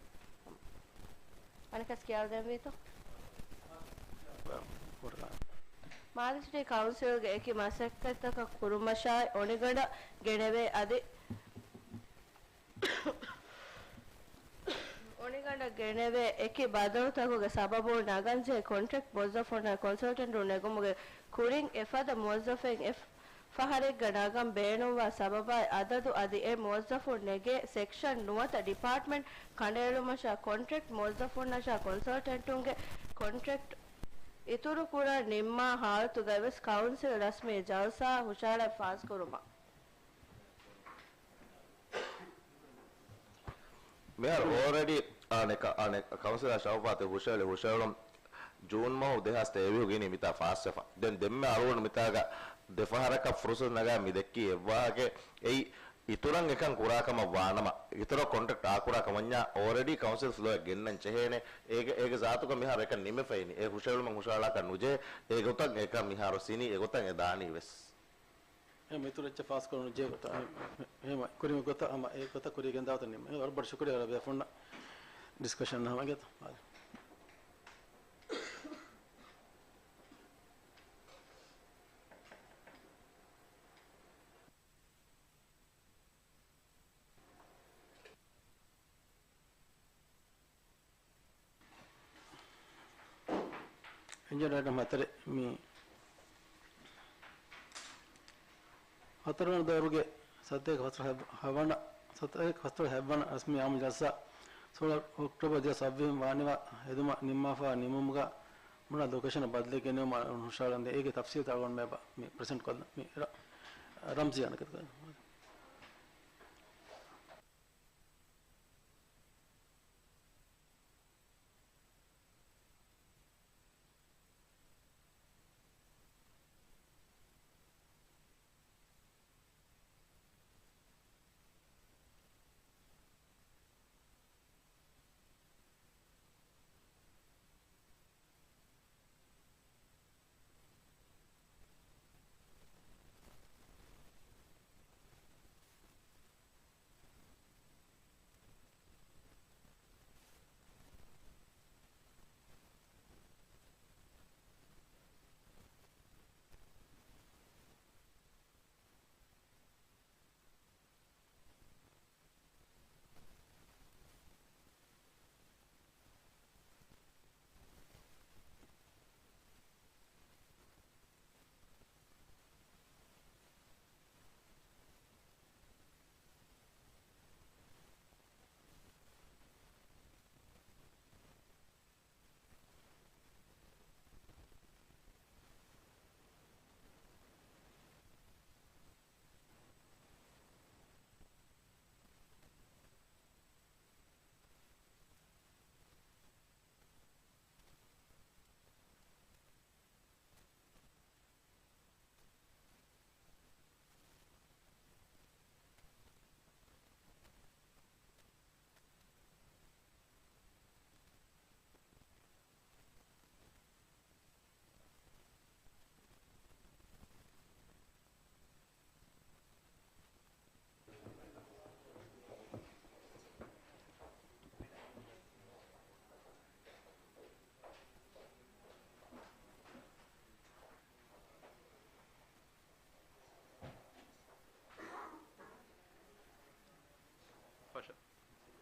އަނެއްކާސް ކިޔާލަދެންވީތޯ؟ މާލެ ސިޓީ ކައުންސިލްގެ އެކި މަސައްކަތްތަކަށް ކުރުމަށާއި އޮނިގަނޑަށް ގެނެވޭ އަދި އޮނިގަނޑަށް ގެނެވޭ އެކި ބަދަލުތަކުގެ ސަބަބުން ނަގަންޖެހޭ ކޮންޓްރެކްޓް މުވައްޒަފުންނާ ކޮންސަލްޓެންޓުން ނެގުމުގެ ކުރިން އެފަދަ މުވައްޒަފެއް އެ ފަހަރެއްގަ ނަގަން ބޭނުންވާ ސަބަބާއި އަދަދު އަދި އެ މުވައްޒަފުން ނެގޭ ސެކްޝަން ނުވަތަ ޑިޕާޓްމަންޓް ކަނޑައެޅުމަށާ ކޮންޓްރެކްޓް މުވައްޒަފުންނަށާ ކޮންސަލްޓެންޓުންގެ ކޮންޓްރެކްޓް އިތުރުކުރަން ނިންމާ ހާލަތުގައިވެސް ކައުންސިލް ރަސްމީ ޖަލްސާ ހުށަހަޅަން ފާސްކުރުމަށް. މިހާރު އޯލްރެޑީ އަނެއް ކަ-، އަނެއް ކައުންސިލަރ ޝައުފާތެ ހުށަހެޅި ހުށަހެޅުން ޖޫން މަހު ދެހާސް ތޭވީހުގެ އިނީ މިތާ ފާސްވެފަ. ދެން ދެންމެ އަޅުގަނޑު މިތާގަ ދެފަހަރަކަށް ފުރުސަތު ނަގާ މި ދެއްކީ އެއްވާހަކައެއް. އެއީ އިތުރަށް އެކަން ކުރާކަމަށް ވާނަމަ، އިތުރަށް ކޮންޓްރެކްޓް އާކުރާ ކަމަންޏާ އޯލްރެޑީ ކައުންސިލް ފްލޯއަށް ގެންނަން ޖެހޭނެ. އޭގެ، އޭގެ ޒާތުގަ މިހާރު އެކަން ނިމެފައިނީ. އެ ހުށަހެޅުމަށް ހުށަހަޅާކަށް ނުޖެހޭ. އެގޮތަށް އެކަން މިހާރު ސިނީ އެގޮތަށް އެ ދާނީ ވެސް. އެހެން އިތުރު އެއްޗެއް ފާސްކުރަން ނުޖެހޭ ގޮތަށް، އެހެން، އެހެން ކުރިން ގޮތަށް ހަމަ އެ ގޮތަށް ކުރިއަށް ގެންދާ ގޮތަށް ނިންމަ. އެ ވަރަށް ބޮޑަށް ޝުކުރިއްޔާ ރަބީ އަފުންނަށް ޑިސްކަޝަން ހަމަ ގެތަ. އިންޖިނިއަރ އަތޮޅު މި ހަތަރުވަނަ ދައުރުގެ ސަތޭކަ ފަސްވަނަ ހަތް-، ހަތްވަނަ، ސަތޭކަ ފަސްވަނަ ހަތްވަނަ ރަސްމީ އާއްމު ޖަލްސާ ސޯޅަ އޮކްޓޯބަރ ދުހާސް ސައްބީސް ވާނެވާ ހެދުމަށް ނިންމާފަ ނިމުމުގަ ބުނާ ލޮކޭޝަނަށް ބަދަލެއް ގެނެވުމަށް ހުށަހަޅަން ދޭ. އޭގެ ތަފްސީލްތައް އަޅުގަނޑު މި ޕްރެޒެންޓް ކޮށްލަން. މި ރަ-، ރަމްޒީ އަނެކަތަ.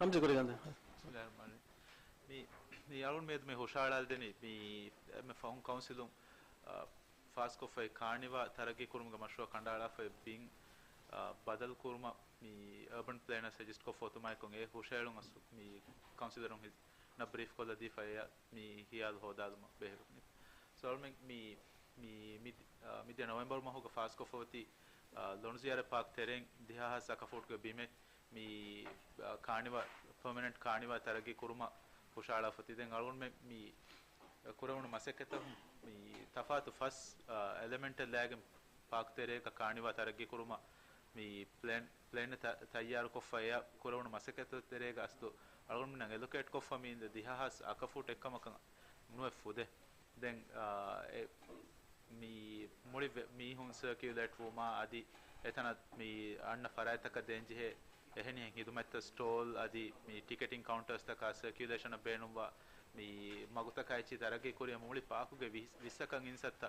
ރަމްޒީ ކުރިގަންދެ. ބިސްމިއްލާހި ރަޙްމާނި ރަޙީމް. މި، މި އަޅުން މިއަދު މި ހުށަހަޅާލަދެނީ މި އެންމެ ފަހުން ކައުންސިލުން، އާ، ފާސްކޮށްފައި ކާނިވާ ތަރައްގީ ކުރުމުގެ މަޝްރޫއަށް ކަނޑައަޅާފައި ބިން، އާ، ބަދަލު ކުރުމަށް މި އަރބަން ޕްލޭނަރ ސަޖެސްޓް ކޮށްފަ އޮތުމާއެކު އެ ހުށަހެޅުން އަސް މި ކައުންސިލަރުން ހި-، ނަށް ބްރީފް ކޮށްލަދީފައި މި ހިޔާލު ހޯދާލުމަށް ބެހޭ. ސޯ އަޅުމެން މި، މި، މި، އާ، މިދިޔަ ނޮވެމްބަރު މަހުގަ ފާސްކޮށްފަ އޮތީ، އާ، ލޮނުޒިޔާރަތް ޕާކް ތެރެއިން ދިހަ ހާސް އަކަފޫޓްގެ ބިމެއް މި، އާ، ކާނިވާ، ޕަރމަނެންޓް ކާނިވާ ތަރައްގީ ކުރުމަށް ހުށަހަޅާފަ އޮތީ. ދެން އަޅުގަނޑުމެން މި ކުރެވުނު މަސައްކަތަށް މި ތަފާތު ފަސް، އާ، އެލެމެންޓެއް ލައިގެން ޕާކް ތެރޭގަ ކާނިވާ ތަރައްގީ ކުރުމަށް މި ޕްލޭން، ޕްލޭން ތަ-، ތައްޔާރުކޮށްފައި ކުރެވުނު މަސައްކަތު ތެރޭގަ އަސްލު އަޅުގަނޑުމެންނަށް އެލޮކޭޓް ކޮށްފަ މި ދިހަ ހާސް އަކަފޫޓް އެއްކަމަކަށް ނުވެ ފުދޭ. ދެން، އާ، އެ، މި މުޅި ވެ-، މީހުން ސަރކިއުލޭޓް ވުމާ އަދި އެތަނަށް މި އަންނަ ފަރާތްތަކަށް ދޭންޖެހޭ އެހެނިހެން ހިދުމަތްތައް ސްޓޯލް އަދި މި ޓިކެޓިން ކައުންޓާސްތަކާ ސަރކިއުލޭޝަނަށް ބޭނުންވާ މި މަގުތަކާ އެއްޗިހި ތަރައްގީ ކުރިއަށް މުޅި ޕާކުގެ ވި-، ވިއްސަކަށް އިންސައްތަ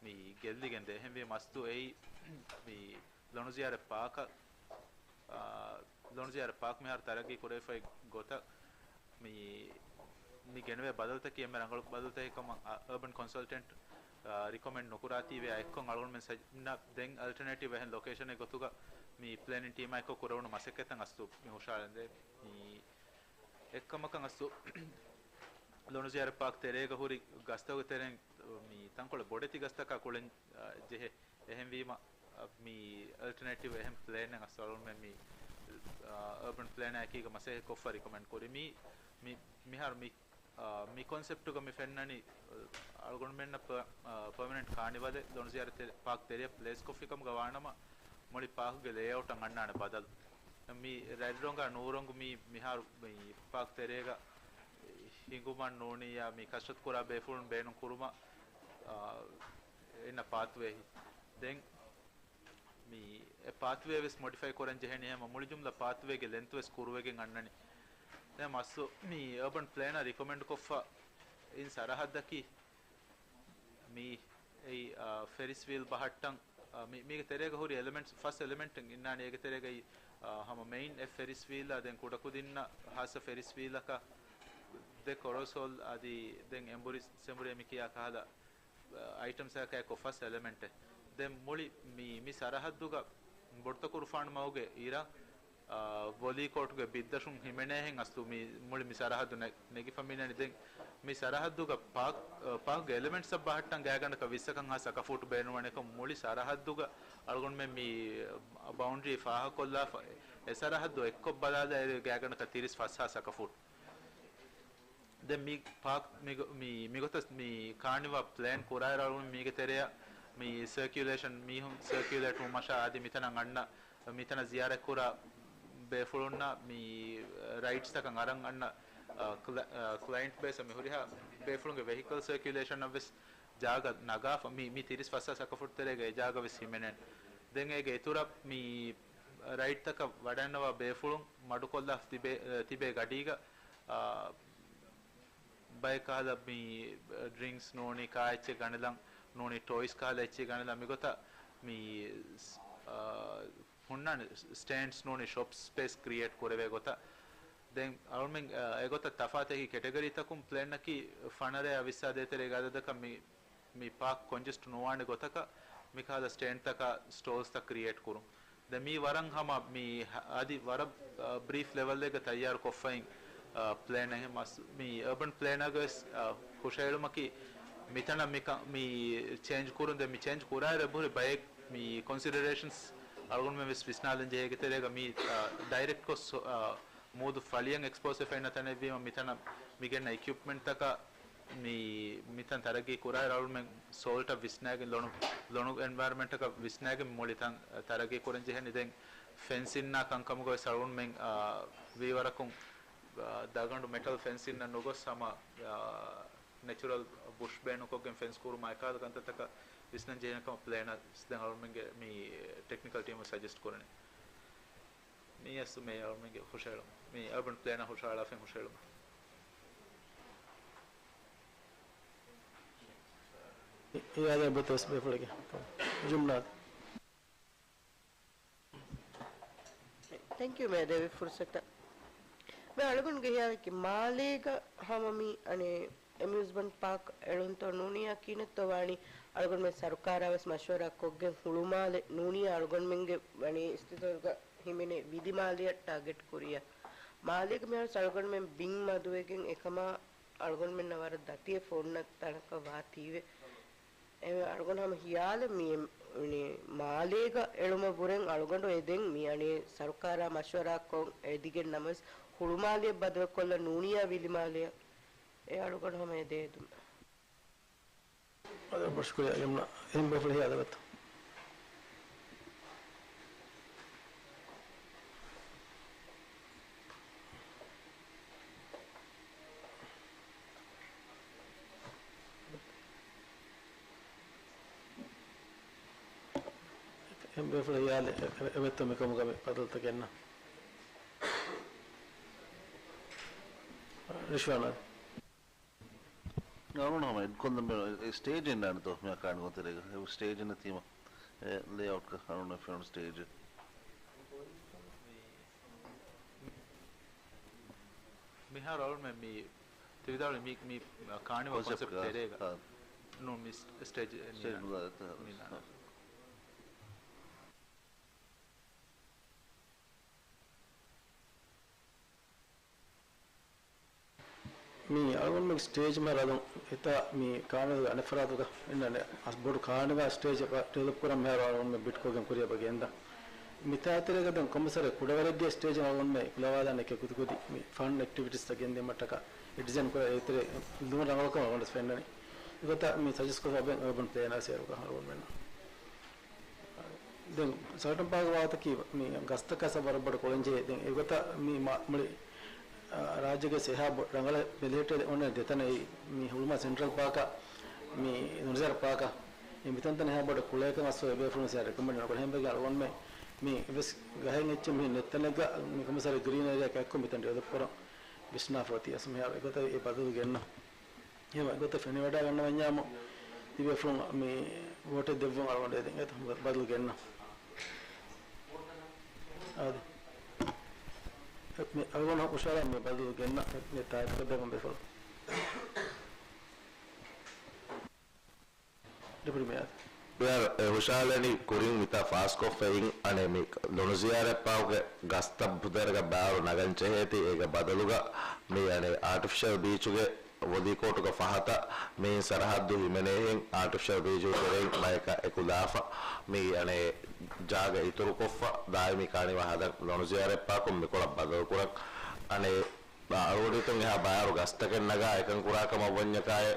މި ގެއްލިގެންދޭ. އެހެންވީމަ އަސްލު އެއީ މި ލޮނުޒިޔާރަތް ޕާކަށް، އާ، ލޮނުޒިޔާރަތް ޕާކް މިހާރު ތަރައްގީ ކުރެވިފައި ގޮތަށް މި، މި ގެނެވޭ ބަދަލުތަކީ އެންމެ ރަނގަޅު ބަދަލުތަކެއް ކަމަށް، އާ، އަރބަން ކޮންސަލްޓެންޓް، އާ، ރިކޮމެންޑް ނުކުރާތީވެ އެއްކޮށް އަޅުގަނޑުމެން ސަޖް-، ނަ-، ދެން އަލްޓަރނޭޓިވް އެހެން ލޮކޭޝަނެއް ގޮތުގަ މި ޕްލޭނިން ޓީމާ އެއްކޮށް ކުރެވުނު މަސައްކަތަށް އަސްލު މި ހުށަހަޅަންދޭ. މި އެއްކަމަކަށް އަސްލު ލޮނުޒިޔާރަތް ޕާކް ތެރޭގަ ހުރި ގަސްތަކުގެ ތެރެއިން މި ތަންކޮޅެއް ބޮޑެތި ގަސްތަކާ ކުޅެން، އާ، ޖެހޭ. އެހެންވީމަ، އަ، މި އަލްޓަރނޭޓިވް އެހެން ޕްލޭނެއް އަސްލު އަޅުގަނޑުމެން މި، އަ، އަރބަން ޕްލޭނާއެކީގަ މަސައްކަތްކޮށްފަ ރިކޮމެންޑް ކުރި. މި، މި، މިހާރު މި، އަ، މި ކޮންސެޕްޓުގަ މި ފެންނަނީ، އަ، އަޅުގަނޑުމެންނަށް ޕަ-، އަ، ޕަރމަނެންޓް ކާނިވަލެއް ލޮނުޒިޔާރަތް ތެ-، ޕާކް ތެރެއަށް ޕްލޭސް ކޮށްފިކަމުގަ ވާނަމަ، މުޅި ޕާކުގެ ލޭއައުޓަށް އަންނާނެ ބަދަލު. މި ރަތްރޮނގާ ނޫރޮނގު މި މިހާރު މި ޕާކް ތެރޭގަ ހިނގުމަށް ނޫނިއްޔާ މި ކަސްރަތު ކުރާ ބޭފުޅުން ބޭނުން ކުރުމަށް، އާ، އިންނަ ޕާތްވޭ. ދެން މި އެ ޕާތްވޭ ވެސް މޮޑިފައި ކުރަން ޖެހެނީ ހަމަ މުޅި ޖުމްލަ ޕާތްވޭގެ ލެންތު ވެސް ކުރުވެގެން އަންނަނީ. ދެން މަސް މި އަރބަން ޕްލޭނަރ ރިކޮމެންޑް ކޮށްފަ އިން ސަރަހައްދަކީ މި އެއީ، އާ، ފެރިސް ވީލް ބަހައްޓަން، އާ، މި، މީގެ ތެރޭގަ ހުރި އެލެމެންޓްސް، ފަސް އެލެމެންޓެއް އިންނާނެ. އޭގެ ތެރޭގައި، އާ، ހަމަ މެއިން އެއް ފެރިސް ވީލާ، ދެން ކުޑަކުދިންނަށް ހާއްސަ ފެރިސް ވީލަކާ، ކޮރޯސޯލް އަދި ދެން އެނބުރި ސެނބުރި މި ކިޔާ ކަހަލަ އައިޓަމްސްއާ ކައިކޮށް ފަސް އެލެމެންޓެއް. ދެން މުޅި މި، މި ސަރަހައްދުގަ ބޮޑުތަކުރުފާނު މަގުގެ އިރަށް، އާ، ވޮލީ ކޯޓުގެ ބިއްދަށުން ހިމެނޭހެން އަސްލު މި މުޅި މި ސަރަހައްދު ނެ-، ނެގިފަ މިނަނީ. ދެން މި ސަރަހައްދުގަ ޕާކް، އާ، ޕާކްގެ އެލެމެންޓްސްއަށް ބަހައްޓަން ގާތްގަނޑަކަށް ވިއްސަކަށް ހާސް އަކަފޫޓް ބޭނުންވަނިކޮށް މުޅި ސަރަހައްދުގަ އަޅުގަނޑުމެން މި ބައުންޑްރީ ފާހަގަކޮށްލާފަ، އެ ސަރަހައްދު އެއްކޮށް ބަލާލާ އެރި ގާތްގަނޑަކަށް ތިރީސް ފަސް ހާސް އަކަފޫޓް. ދެން މި ޕާކް މިގޮ-، މި، މިގޮތަށް މި ކާނިވާ ޕްލޭން ކުރާއިރު އަޅުގަނޑު މީގެ ތެރެއަށް މި ސަރކިއުލޭޝަން، މީހުން ސަރކިއުލޭޓް ވުމަށާ އަދި މިތަނަށް އަންނަ، މިތަނަށް ޒިޔާރަތްކުރާ ބޭފުޅުންނަށް މި ރައިޑްސްތަކަށް އަރަން އަންނަ، އަ، ކްލަ-، އަ، ކްލައިންޓް ބޭސް މި ހުރިހާ ބޭފުޅުންގެ ވެހިކަލް ސަރކިއުލޭޝަންއަށް ވެސް ޖާގަ ނަގާފަ މި، މި ތިރީސް ފަސް ހާސް އަކަފުޓް ތެރޭގަ އެ ޖާގަ ވެސް ހިމެނޭނެ. ދެން އޭގެ އިތުރަށް މި ރައިޑްތަކަށް ވަޑައިންނަވާ ބޭފުޅުން މަޑުކޮށްލާ ތިބޭ، ތިބޭ ގަޑީގަ، އާ، ބައެއް ކަހަލަ މި ޑްރިންކްސް ނޫނީ ކާ އެއްޗެއް ގަނެލަން ނޫނީ ޓޯއިސް ކަހަލަ އެއްޗެއް ގަނެލަން މިގޮތަށް މި، އާ، ހުންނާނެ ސްޓޭންޑްސް ނޫނީ ޝޮޕް ސްޕޭސް ކްރިއޭޓް ކުރެވޭ ގޮތަށް. ދެން އަޅުމެން، އާ، އެގޮތަށް ތަފާތު އެކި ކެޓަގަރީތަކުން ޕްލޭންއަކީ ފަނަރައާ ވިއްސާ ދޭތެރޭގެ އަދަދަކަށް މި، މި ޕާކް ކޮންޖެސްޓް ނުވާނެ ގޮތަކަށް މިކަހަލަ ސްޓޭންޑްތަކާ ސްޓޯލްސްތައް ކްރިއޭޓް ކުރުން. ދެން މީ ވަރަށް ހަމަ މި އަދި ވަރަށް، އާ، ބްރީފް ލެވަލްއެއްގަ ތައްޔާރު ކޮށްފައިން، އާ، ޕްލޭން އެހެން މަސް-، މި އަރބަން ޕްލޭނާގެ ވެސް، އާ، ހުށައެޅުމަކީ މިތަނަށް މި ކަ-، މި ޗޭންޖް ކުރުން. ދެން މި ޗޭންޖް ކުރާއިރު އެބަހުރި ބައެއް މި ކޮންސިޑަރޭޝަންސް އަޅުގަނޑުމެން ވެސް ވިސްނާލަން ޖެހޭ އޭގެ ތެރޭގަ މި، އާ، ޑައިރެކްޓް ކޮށް ސޮ-، އާ، މޫދު ފަޅިއަށް އެކްސްޕޯސް ވެފައިންނަ ތަނެއްވީމަ މިތަނަށް މި ގެންނަ އިކްއިޕްމަންޓްތަކަށް މި، މިތަން ތަރައްގީ ކުރާއިރު އަޅުގަނޑުމެން ސޯލްޓަށް ވިސްނާގެން ލޮނު، ލޮނު އެންވަޔަރަމެންޓަކަށް ވިސްނާގެން މުޅި ތަން ތަރައްގީ ކުރަން ޖެހެނީ. ދެން ފެންސިންއާ ކަންކަމުގަ ވެސް އަޅުގަނޑުމެން، އާ، ވީވަރަކުން، އާ، ދަގަނޑު މެޓަލް ފެންސިންއަށް ނުގޮސް ހަމަ، އާ، ނެޗުރަލް ބުޝް ބޭނުންކޮށްގެން ފެންސް ކުރުމާ އެކަހަލަ ކަންތައްތަކަށް ވިސްނަން ޖެހޭނެ ކަމަށް ޕްލޭނަރސް ދެން އަޅުގަނޑުމެންގެ މި ޓެކްނިކަލް ޓީމު ސަޖެސްޓް ކުރަނީ. މީ އަސްލު މޭޔަރ އަޅުމެންގެ ހުށައެޅުމަށް، މި އަރބަން ޕްލޭނަރ ހުށައަޅާފައި ހުށައެޅުމަށް. އި-، އިއާދަ އެބަތަސް ބޭފުޅެއްގެ ޖުމްނާ. ތެންކް ޔޫ މޭޔަރ ދެވި ފުރުސަތަށް. މޭޔަރ އަޅުގަނޑުގެ ހިޔާލަކީ މާލޭގަ ހަމަ މި އަނެއް އެމިއުޒްމަންޓް ޕާކް އެޅުންތޯ ނޫނިއްޔާ ކިހިނެއްތޯ ވާނީ އަޅުގަނޑުމެން ސަރުކާރާ ވެސް މަޝްވަރާ ކޮށްގެން ހުޅުމާލެ ނޫނިއްޔާ އަޅުގަނޑުމެންގެ ވަނީ އިސްތިތޯގަ ހިމެނޭ ވިލިމާލެއަށް ޓާގެޓް ކުރިއަށް. މާލޭގަ މިހާރު އަޅުގަނޑުމެން ބިން މަދުވެގެން އެކަމާ އަޅުގަނޑުމެންނަށް ވަރަށް ދަތިވެފަ އޮންނަ ތަނަކަށް ވާތީވެ. އެހެން އަޅުގަނޑު ހަމަ ހިޔާލެއް މި، މި މާލޭގަ އެޅުމަށް ވުރެން އަޅުގަނޑު އެ ދެން މި އަނެއް ސަރުކާރާ މަޝްވަރާ ކޮށް އެދިގެން ނަމަވެސް ހުޅުމާލެއަށް ބަދަލުކޮށްލަ ނޫނިއްޔާ ވިލިމާލެއަށް އެ އަޅުގަނޑު ހަމަ އެދޭ ދުން. އަދި ބޮޑު ޝުކުރިއްޔާ ޔުމްނާ. އެހެން ބޭފުޅެއް ހިޔާލެއް ވެތަ؟ އެހެން ބޭފުޅެއް ހިޔާލެއް އެ-، އެ-، އެވެތަ މިކަމުގަ މި ބަދަލުތައް ގެންނަ؟ ރިޝްވާނާ. އަޅުގަނޑު ހަމަ އެޑްކޮށްލަން ބޭނުން އެ ސްޓޭޖެއް ނާންތޯ މި ކާނި ގޮތެރޭގަ އެ ސްޓޭޖެއް ނެތީމަ އެ ލޭއައުޓްގަ އަޅުގަނޑު ފެނުނު ސްޓޭޖެއް. މިހާރު އަޅުގަނޑުމެން މި ތި ވިދާޅުވި މި، މި ކާނިވަލް ކޮންސެޕްޓް ކޮންސެޕްޓް ތެރޭގަ ހާ. ނޫން މި ސްޓޭޖް ސްޓޭޖް ނުދާ-، ނުދާ-، މި ނާން. މި އަޅުގަނޑުމެން ސްޓޭޖް މަހަށް ރަދުން އެތާ މި ކާނަލުގެ އަނެއް ފަރާތުގަ އިންނަނީ އަސް ބޮޑު ކާނަލާ ސްޓޭޖެއް ޑިވެލޮޕް ކުރަން މިހާރު އަޅުގަނޑުމެން ބިޑް ކޮށްގެން ކުރިއަށް ގެންދާ. މިތާތެރޭގަ ދެން ކޮންމެސް ވަރެއް ކުޑަވަރެއްގެ ސްޓޭޖެއް އަޅުގަނޑުމެން ކުލަވާލާނެ އެކި ކުދިކުދި މި ފަން އެކްޓިވިޓީސްތައް ގެންދިއުމަށްޓަކާ އެ ޑިޒައިން ކުރާ އެތެރެ ލުމަ ރަނގަޅުކަމަށް އަޅުގަނޑަށް ފެންނަނީ. އެގޮތަށް މި ސަޖެސްޓް ކޮށްފަ އަބެން އަރބަން ޕްލޭނާ ސޭރުކަން އަޅުގަނޑުމެންނަށް. ދެން ސަލްޓަން ޕާކް ވާތަކީ މި ގަސްތަކާ ސަބަބުން ވަރަށް ބޮޑު ކޮޅެންޖެހޭ. ދެން އެގޮތަށް މި މާ-، މުޅި، އާ، ރާއްޖޭގެ އެހާ ބޮ-، ރަނގަޅަށް ބެލެހެއްޓޭ އޮންނަ ދެތަނެއް މި ހުޅުމާ ސެންޓްރަލް ޕާކާ، މި ނުޒާރަ ޕާކާ، މި މިތަންތަން އެހާ ބޮޑަށް ކުޅޭކަން އަސްލު އެބޭފުޅުން ސިޔާ ރެކޮމެންޑް ނުކުރޭ. ހެންބެގެ އަޅުގަނޑުމެ މި ވެސް ގަހެއް އެއްޗެއް މި ނެތްތަނެއްގަ މި ކޮމިސަރ ގްރީން އޭރިއާ ކައެއްކޮށް މިތަން ޑިވެލޮޕް ކުރަން ވިސްނާފަ އޮތީ. އަސް މިހާރު އެގޮތަށް އެ ބަދަލު ގެންނަ. އެހެން ގޮތަށް ފެނިވަޑައިގަންނަވަންޏާމު، ތިބޭފުޅުން މި ވޯޓެއް ދެއްވުން އަޅުގަނޑު އެދެން އެތަ ބަދަލު ގެންނަ. އާދެ. މި އަޅުގަނޑު ހުށަހަޅާ މި ބަދަލު ގެންނަ މި ތާއީދުކޮށްދެއްވަން ބޭފުޅުން. ޑެޕިއުޓީ މޭޔަރ. މޭޔަރ އެ ހުށަހަޅަނީ ކުރިން މިތާ ފާސްކޮށްފައި އިން އަނެއް މި ލޮނުޒިޔާރަތް ޕާކުގެ ގަސްތައް ބުދަރަގަ ބާރު ނަގަން ޖެހޭތީ، އޭގެ ބަދަލުގަ މި އަނެއް އާޓިފިޝަލް ބީޗުގެ ވޮލީކޯޓުގެ ފަހަތަށް މިއިން ސަރަހައްދު ހިމެނޭހެން އާޓިފިޝަލް ބީޗުގެ ތެރެއިން ބަޔަކަށް އެކުލާފަ މި އަނެއް ޖާގަ އިތުރުކޮށްފަ ދާއިމީ ކާނިވާ ހަދަން ލޮނުޒިޔާރަތް ޕާކުން މިކޮޅަށް ބަދަލުކުރަން އަނެއް އަޅުގަޑިތުން އެހާ ބާރު ގަސްތަކެއް ނަގާ އެކަން ކުރާކަމަށް ވަންޏަކާއެ،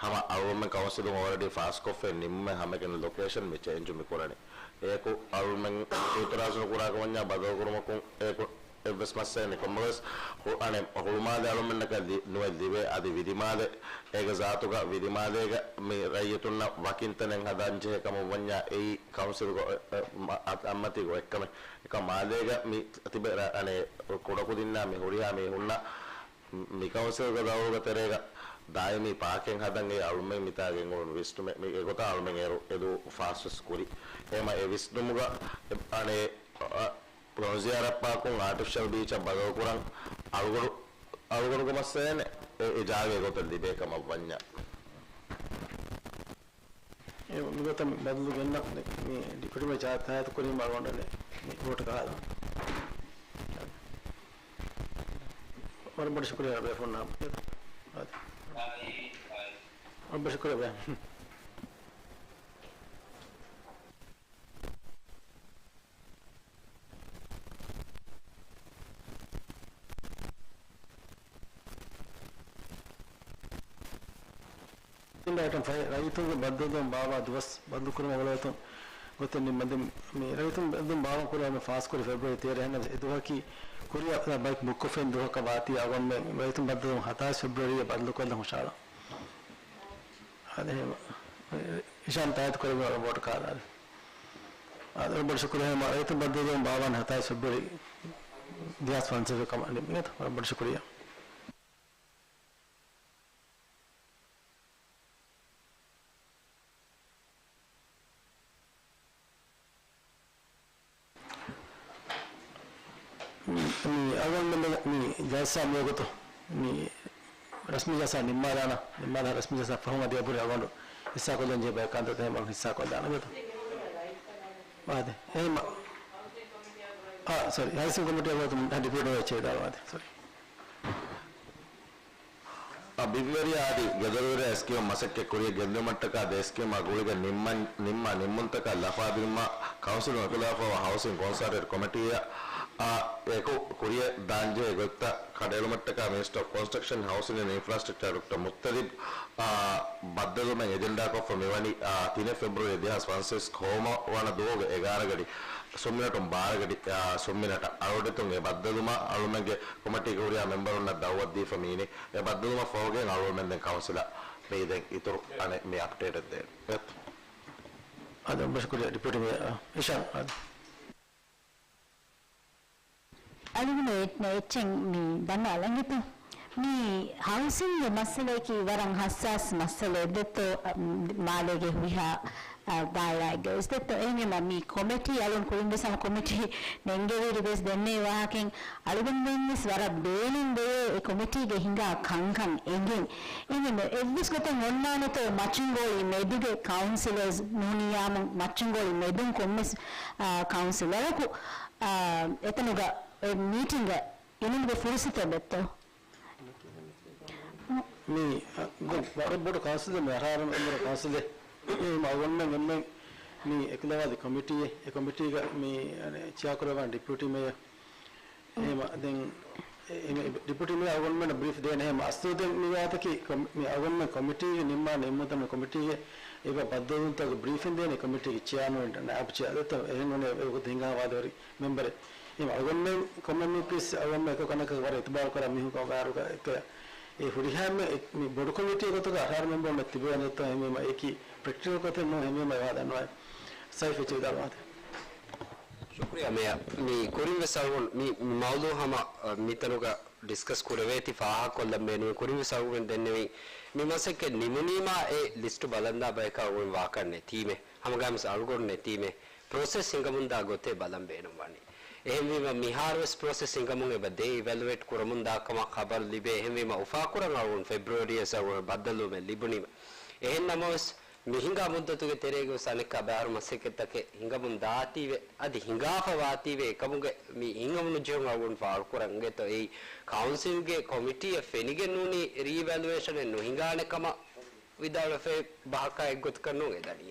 ހަމަ އަޅުގަނޑުމެން ކައުންސިލުން އޯލްރެޑީ ފާސްކޮށްފައި ނިންމެ ހަމައެކަނި ލޮކޭޝަން މި ޗޭންޖު މި ކުރަނީ. އެއަކު އަޅުގަނޑުމެން އިއުތިރާޒު ނުކުރާކަމަށް ވަންޏާ ބަދަލުކުރުމަކުން އެއަކު އެއްވެސް މައްސަލައެއް ނެތް. ކޮންމެވެސް ހު-، އަނެއް ހުޅުމާލެ އަޅުގަނޑުމެންނަކަށް ލި-، ނުވެ ލިބޭ އަދި ވިލިމާލެ، އޭގެ ޒާތުގަ ވިލިމާލޭގަ މި ރައްޔިތުންނަށް ވަކިންތަނެއް ހަދާން ޖެހޭ ކަމަށް ވަންޏާ އެއީ ކައުންސިލްގެ އެ، އެ، މަ-، އަ-، އަތްމަތީގެ އެއްކަމެއް. އެކަމް މާލޭގަ މި ތިބެ ރަ-، އަނެއް ކުޑަކުދިންނާ މި ހުރިހާ މީހުންނަށް މި ކައުންސިލްގެ ދައުރުގެ ތެރޭގަ ދާއިމީ ޕާކެއް ހަދަން އެ އަޅުމެން މިތާގެ އެނގުނު ވިސްނުމެއް މި އެގޮތަށް އަޅުމެން އޭރު އެދު ފާސްވެސް ކުރި. އެހެމަ އެ ވިސްނުމުގަ އަނެއް، އަ، ލޮނުޒިޔާރަތް ޕާކުން އާޓިފިޝަލް ބީޗަށް ބަދަލުކުރަން އަޅުގަޑު، އަޅުގަޑުގެ މައްސަލައެއް ނެތް. އެ، އެ ޖާގަ އެގޮތަށް ލިބޭ ކަމަށް ވަންޏާ. އެ މިގޮތަށް ބަދަލު ގެންނަ މި ޑިޕިއުޓީ މޭޔަރ ޖާ-، ޖާހިރު ކުރީމަ އަޅުގަނޑު މި ވޯޓު ކަހާލަން. ވަރަށް ބޮޑަށް ޝުކުރިއްޔާ ބޭފުޅުންނަށް. ވަރަށް ބޮޑަށް ޝުކުރިއްޔާ ބޭފުޅުން. އައިޓަމް ފަހެއް، ރައްޔިތުންގެ ބައްދަލުވުން ބާއްވާ ދުވަސް ބަދަލުކުރުމަށް އުޅޭތޯ ގޮތެއް ނިންމަން ދެން މި ރައްޔިތުން ބައްދަލުވުން ބާއްވާ ކުރި އަޅުގަނޑުމެން ފާސްކުރި ފެބްރުއަރީ ތޭރަ. އެހެންނަމަވެސް އެ ދުވަހަކީ ކުރިއަށް ބައިކް ބުކްކޮށްފައި ދުވަހަކަށް ވާތީ އަޅުގަނޑުމެން ރައްޔިތުން ބައްދަލުވުން ހަތާސް ފެބްރުއަރީއަށް ބަދަލުކޮށްލަން ހުށަހަޅާ. އަދި އެހެން އިޝާން ތާއީދު ކުރެއްވި ވަރަށް ބޮޑު ކަހަލަ. އަދި ވަރަށް ބޮޑަށް ޝުކުރިއްޔާ ރައްޔިތުން ބައްދަލުވުން ބާއްވާނީ ހަތާސް ފެބްރުއަރީ ދެހާސް ފަންސަވީސް ކަމަށް ނިންމީތޯ. ވަރަށް ބޮޑަށް ޝުކުރިއްޔާ. މި އަޅުގަނޑުމެން މި ޖަލްސާ މިވަގުތު މި ރަސްމީ ޖަލްސާ ނިންމާލާނަން، ނިންމާލާ ރަސްމީ ޖަލްސާ ފަހުން އަދި އެބަހުރި އަޅުގަނޑު ހިއްސާކޮށްލަން ޖެހޭ ބަޔަކާ އަންތަ ތެހެމަ ހިއްސާކޮށްލާނަން ގޮތަށް. އާދެ. އެހެން މަ-، އާ، ސޮރީ، ހައިސިން ކޮމިޓީ އަގުވަތު ޑިޕިއުޓީ މޭޔަރ ޗެއާ ދާން އާދެ. ސޮރީ. އަ، ބިންވެރިޔާ އަދި ގެދޮރުވެރިޔާ ސްކީމަށް މަސައްކަތް ކުރިޔަށް ގެންދިއުމަށްޓަކާ ދެ ސްކީމް ގުޅިގެން ނިންމަން، ނިންމާ ނިންމުންތަކާ ލަފާދިނުމަށް ކައުންސިލުން އެކުލާފައިވާ ހައުސިން ކޮންސަލްޓޭޓް ކޮމިޓީއަށް، އަ، އެކު ކުރިޔަށް ދާންޖެހޭ ގޮތްތައް ކަނޑައެޅުމަށްޓަކާ މިނިސްޓަރ އޮފް ކޮންސްޓްރަކްޝަން، ހައުސިން އެންޑް އިންފްރާސްޓްރަކްޗާ ޑޮކްޓަރ މުއްތަލިބް، އަ، ބައްދަލުމެއް އެޖެންޑާކޮށްފަ މިވަނީ، އަ، ތިނެއް ފެބްރުއަރީ ދެހާސް ފަންސަވީސް ހޯމަވަނަ ދުވަހުގެ އެގާރަ ގަޑި ސުންމިނެޓުން ބާރަ ގަޑި، އާ، ސުންމިނަޓަށް އަޅުގަޑިތުން އެ ބައްދަލުމަށް އަޅުމެންގެ ކޮމިޓީގެ ހުރިހާ މެމްބަރުންނަށް ދައުވަތު ދީފަ މިއިނީ. އެ ބައްދަލުމަށް ފަހުގައި އަޅުމެން ދެން ކައުންސިލަށް މި ދެން އިތުރު އަނެއް މި އަޕްޑޭޓެއް ދޭން. އަދި ވަރަށް ބޮޑަށް ޝުކުރިއްޔާ ޑިޕިއުޓީ މޭޔަރ އިޝާން. އަދި އަޅުގަނޑު އެ-، އެއްޗެއް މި ދަންނަވާލަން އެތަ؟ މި ހައުސިންގ މައްސަލައަކީ ވަރަށް ހައްސާސް މައްސަލައެއް ދެއްތޯ، މާލޭގެ ހުރިހާ، އަ، ދާއިރާއެއްގަ ވެސް ދެއްތޯ. އެހެންވީމަ މި ކޮމިޓީ އަލުން ކުރިން ވެސް ހަމަ ކޮމިޓީ ނެންގެވިއިރު ވެސް ދެންނެވި ވާހަކައިން އަޅުގަނޑުމެން ވެސް ވަރަށް ބޭނުން ވެޔޭ އެ ކޮމިޓީގެ ހިނގާ ކަންކަން އެނގެން. އެހެންވީމަ އެއްވެސް ގޮތެއް އޮންނާނެތޯ މަޗުންގޯޅި މެދުގެ ކައުންސިލަރސް ނޫނިއްޔާމުން މަޗުންގޯޅި މެދުން ކޮންމެސް، އާ، ކައުންސިލަރަކު، އާ، އެތަނުގަ އެ މީޓިންގަ އިނުމުގެ ފުރުސަތެއް ދެއްތޯ؟ މި، އަ، ދެން ވަރަށް ބޮޑު ކައުންސިލެއް، މި އަށާރަ މެމްބަރު ކައުންސިލެއް. އެހެންވީމަ އަޅުގަނޑުމެން އެންމެން މި އެކުލަވާދި ކޮމިޓީއެއް، އެ ކޮމިޓީގަ މި، އަނެ، ޗެއާކުރައްވާން ޑިޕިއުޓީ މޭޔަރ. އެހެންވީމަ ދެން އެ، އެ، މި ޑިޕިއުޓީ މޭޔަރ އަޅުގަނޑުމެންނަށް ބްރީފް ދޭނެ. އެހެންވީމަ އަސްލު ދެން މި ވާހަކައަކީ ކޮމި-، މި އަޅުގަނޑުމެން ކޮމިޓީގެ ނިންމާ ނިންމުންތައް މި ކޮމިޓީގެ އެބަ ބައްދަލުވުންތަކުގެ ބްރީފިން ދޭނެ ކޮމިޓީގެ ޗެއާމަން ނައިބު ޗެއާ ދެއްތޯ. އެހެން އޮންނަ އެ ހިނގާ ވާދަވެރި މެމްބަރެއް. އެހެންވީމަ އަޅުގަނޑުމެން ކޮންމެ މީޓިންގެސް އަޅުގަނޑުމެން އެކަކު ކަންނަކަށް ވަރަށް އިތުބާރު ކުރާ މީހުން ކަމަށް ވާއިރުގަ އެ ހުރިހާ މި ބޮޑު ކޮމިޓީ ގޮތުގަ އަށާރަ މެމްބަރުންނެއް ތިބޭ ދެއްތޯ. އެހެންވީމަ އެކި ޕްރެކްޓިކަލް ގޮތެއް ނޫން. އެހެންވީމަ އެ ވާހަކަ ދަންނަވަން. ސައިފް އެއްޗެއް ވިދާޅުވާތި. ޝުކުރިއްޔާ މޭޔަރ. މި ކުރިން ވެސް އަޅުގަނޑު މި، މި މައުޟޫޢު ހަމަ، އަ، މިތަނުގަ ޑިސްކަސް ކުރެވޭތީ ފާހަގަކޮށްލަން ބޭނުމޭ. ކުރިން ވެސް އަޅުގަނޑު ދެންނެވީ މި މަސައްކަތް ނިމުނީމާ އެ ލިސްޓު ބަލަންދާ ބަޔަކަށް އަޅުގަނޑު ވާކަށް ނެތީމޭ. ހަމަގައިމުވެސް އަޅުގަނޑު ނެތީމޭ. ޕްރޮސެސް ހިނގަމުންދާ ގޮތެއް ބަލަން ބޭނުންވާނީ. އެހެންވީމަ، މިހާރުވެސް ޕްރޮސެސް ހިނގަމުން އެބަ ދޭ އިވެލުއޭޓް ކުރަމުންދާ ކަމަށް ޚަބަރު ލިބޭ. އެހެންވީމަ، އުފާކުރަން އަޅުގަނޑު ފެބްރުއަރީއަށް އަޅުގަނޑު ބައްދަލުވުމެއް ލިބުނީމަ. އެހެން ނަމަވެސް، މި ހިނގާ މުއްދަތުގެ ތެރޭގަވެސް އަނެއްކާ ބައިވަރު މަސައްކަތްތަކެއް ހިނގަމުން ދާތީވެ، އަދި ހިނގާފަ ވާތީވެ، އެކަމުގެ މި ހިނގަމުނުޖެހުން އަޅުގަނޑު ފާޅުކުރަން އިނގޭތޯ. އެއީ، ކައުންސިލްގެ ކޮމިޓީއަށް ފެނިގެން ނޫނީ ރީއިވެލުއޭޝަނެއް ނުހިނގާނެ ކަމަށް ވިދާޅުވެފައި ބަހަކާ އެއްގޮތަކަށް ނޫން އެ ދަނީ.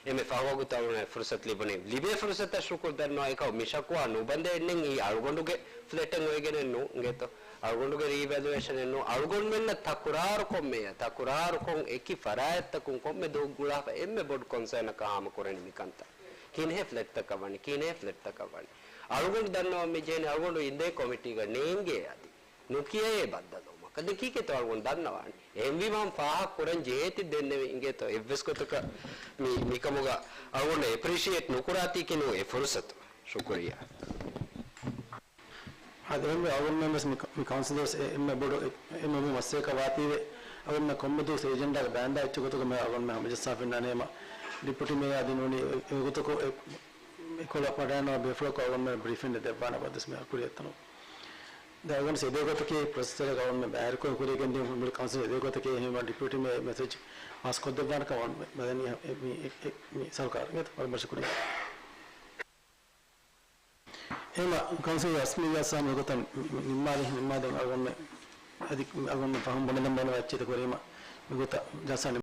އެންމެ ފަހު ވަގުތު އަޅުގަނޑަށް ފުރުސަތު ލިބުނީ. ލިބޭ ފުރުސަތަށް ޝުކުރު ދަންނަވާ. އެކަމު މި ޝަކުވާ ނުބަނދޭ އެންނެން އީ އަޅުގަނޑުގެ ފްލެޓެއް އޮވެގެނެއް ނޫން އިނގޭތޯ. އަޅުގަނޑުގެ ރީއިވެލުއޭޝަނެއް ނޫން. އަޅުގަނޑުމެންނަށް ތަކުރާރުކޮށް މޭޔަ، ތަކުރާރުކޮށް އެކި ފަރާތްތަކުން ކޮންމެ ދުވަހަކު ގުޅާފަ އެންމެ ބޮޑު ކޮންސާނަކަށް ހާމަކުރަނީ މި ކަންތައް. ކިހިނެއް ފްލެޓްތަކަށް ވަނީ، ކިހިނެއް ފްލެޓްތަކަށް ވަނީ. އަޅުގަނޑު ދަންނަވަން މި ޖެހެނީ އަޅުގަނޑު އިނދޭ ކޮމިޓީގަ ނޭނގޭ އަދި. ނުކިޔައޭ ބައްދަލުވުމަކަށް. ދެން ކީކޭތޯ އަޅުގަނޑު ދަންނަވާނީ؟ އެހެންވީމާ ފާހަގަ ކުރަން ޖެހޭތީ ދެންނެވި އިނގޭތޯ. އެއްވެސް ގޮތަކަށް މި، މިކަމުގަ އަޅުގަނޑު އެޕްރިޝިއޭޓް ނުކުރާތީކީ ނޫން އެ ފުރުސަތު. ޝުކުރިއްޔާ. އަދި އެހެންވެ އަޅުގަނޑުމެން ވެސް މި، މި ކައުންސިލް ވެސް އެ، އެންމެ ބޮޑު އެ، އެންމެ މޫ މައްސަލައަކަށް ވާތީވެ، އަޅުގަނޑުމެން ކޮންމެ ދުވަސް އެޖެންޑާގަ ބާންދާ އެއްޗެއް ގޮތުގަ މި އަޅުގަނޑުމެން ހަމަޖައްސާފަ އިންނާނެ ހަމަ ޑިޕިއުޓީ މޭޔަރ އަދި ނޫނީ އެ، އެގޮތަކު އެ، އެކޮޅަށް ވަޑައިނަމަ ބޭފުޅަކު އަޅުގަނޑުމެން ބްރީފިން ދެއްވާނެ ބައްދަސް މި ކުރިއަށް އެތަނު. ދެން އަޅުގަނޑު އެދޭ ގޮތަކީ ޕްރޮސެސަރެއް އަޅުގަނޑުމެން ބައިވެރިކޮށް ކުރިއަށް ގެންދިޔުން މި ކައުންސިލް އެދޭ ގޮތަކީ އެހެންވީމަ ޑިޕިއުޓީ މޭ މެސެޖް ފާސް ކޮށްދެއްވާނެ ކަމަށް މި، މި، މި، މި ސަރުކާރަށް ވަރަށް ބޮޑަށް ޝުކުރިއްޔާ. އެހެންވީމަ ކައުންސިލް ރަސްމީ ޖަލްސާ މިގޮތަށް ނިންމާލި، ނިންމާދެން އަޅުގަނޑުމެން އަދި އަޅުގަނޑުމެން ފަހުން ބުނެލަން ބޭނުންވާ އެއްޗެއް ކުރީމަ މިގޮތަށް ޖަލްސާ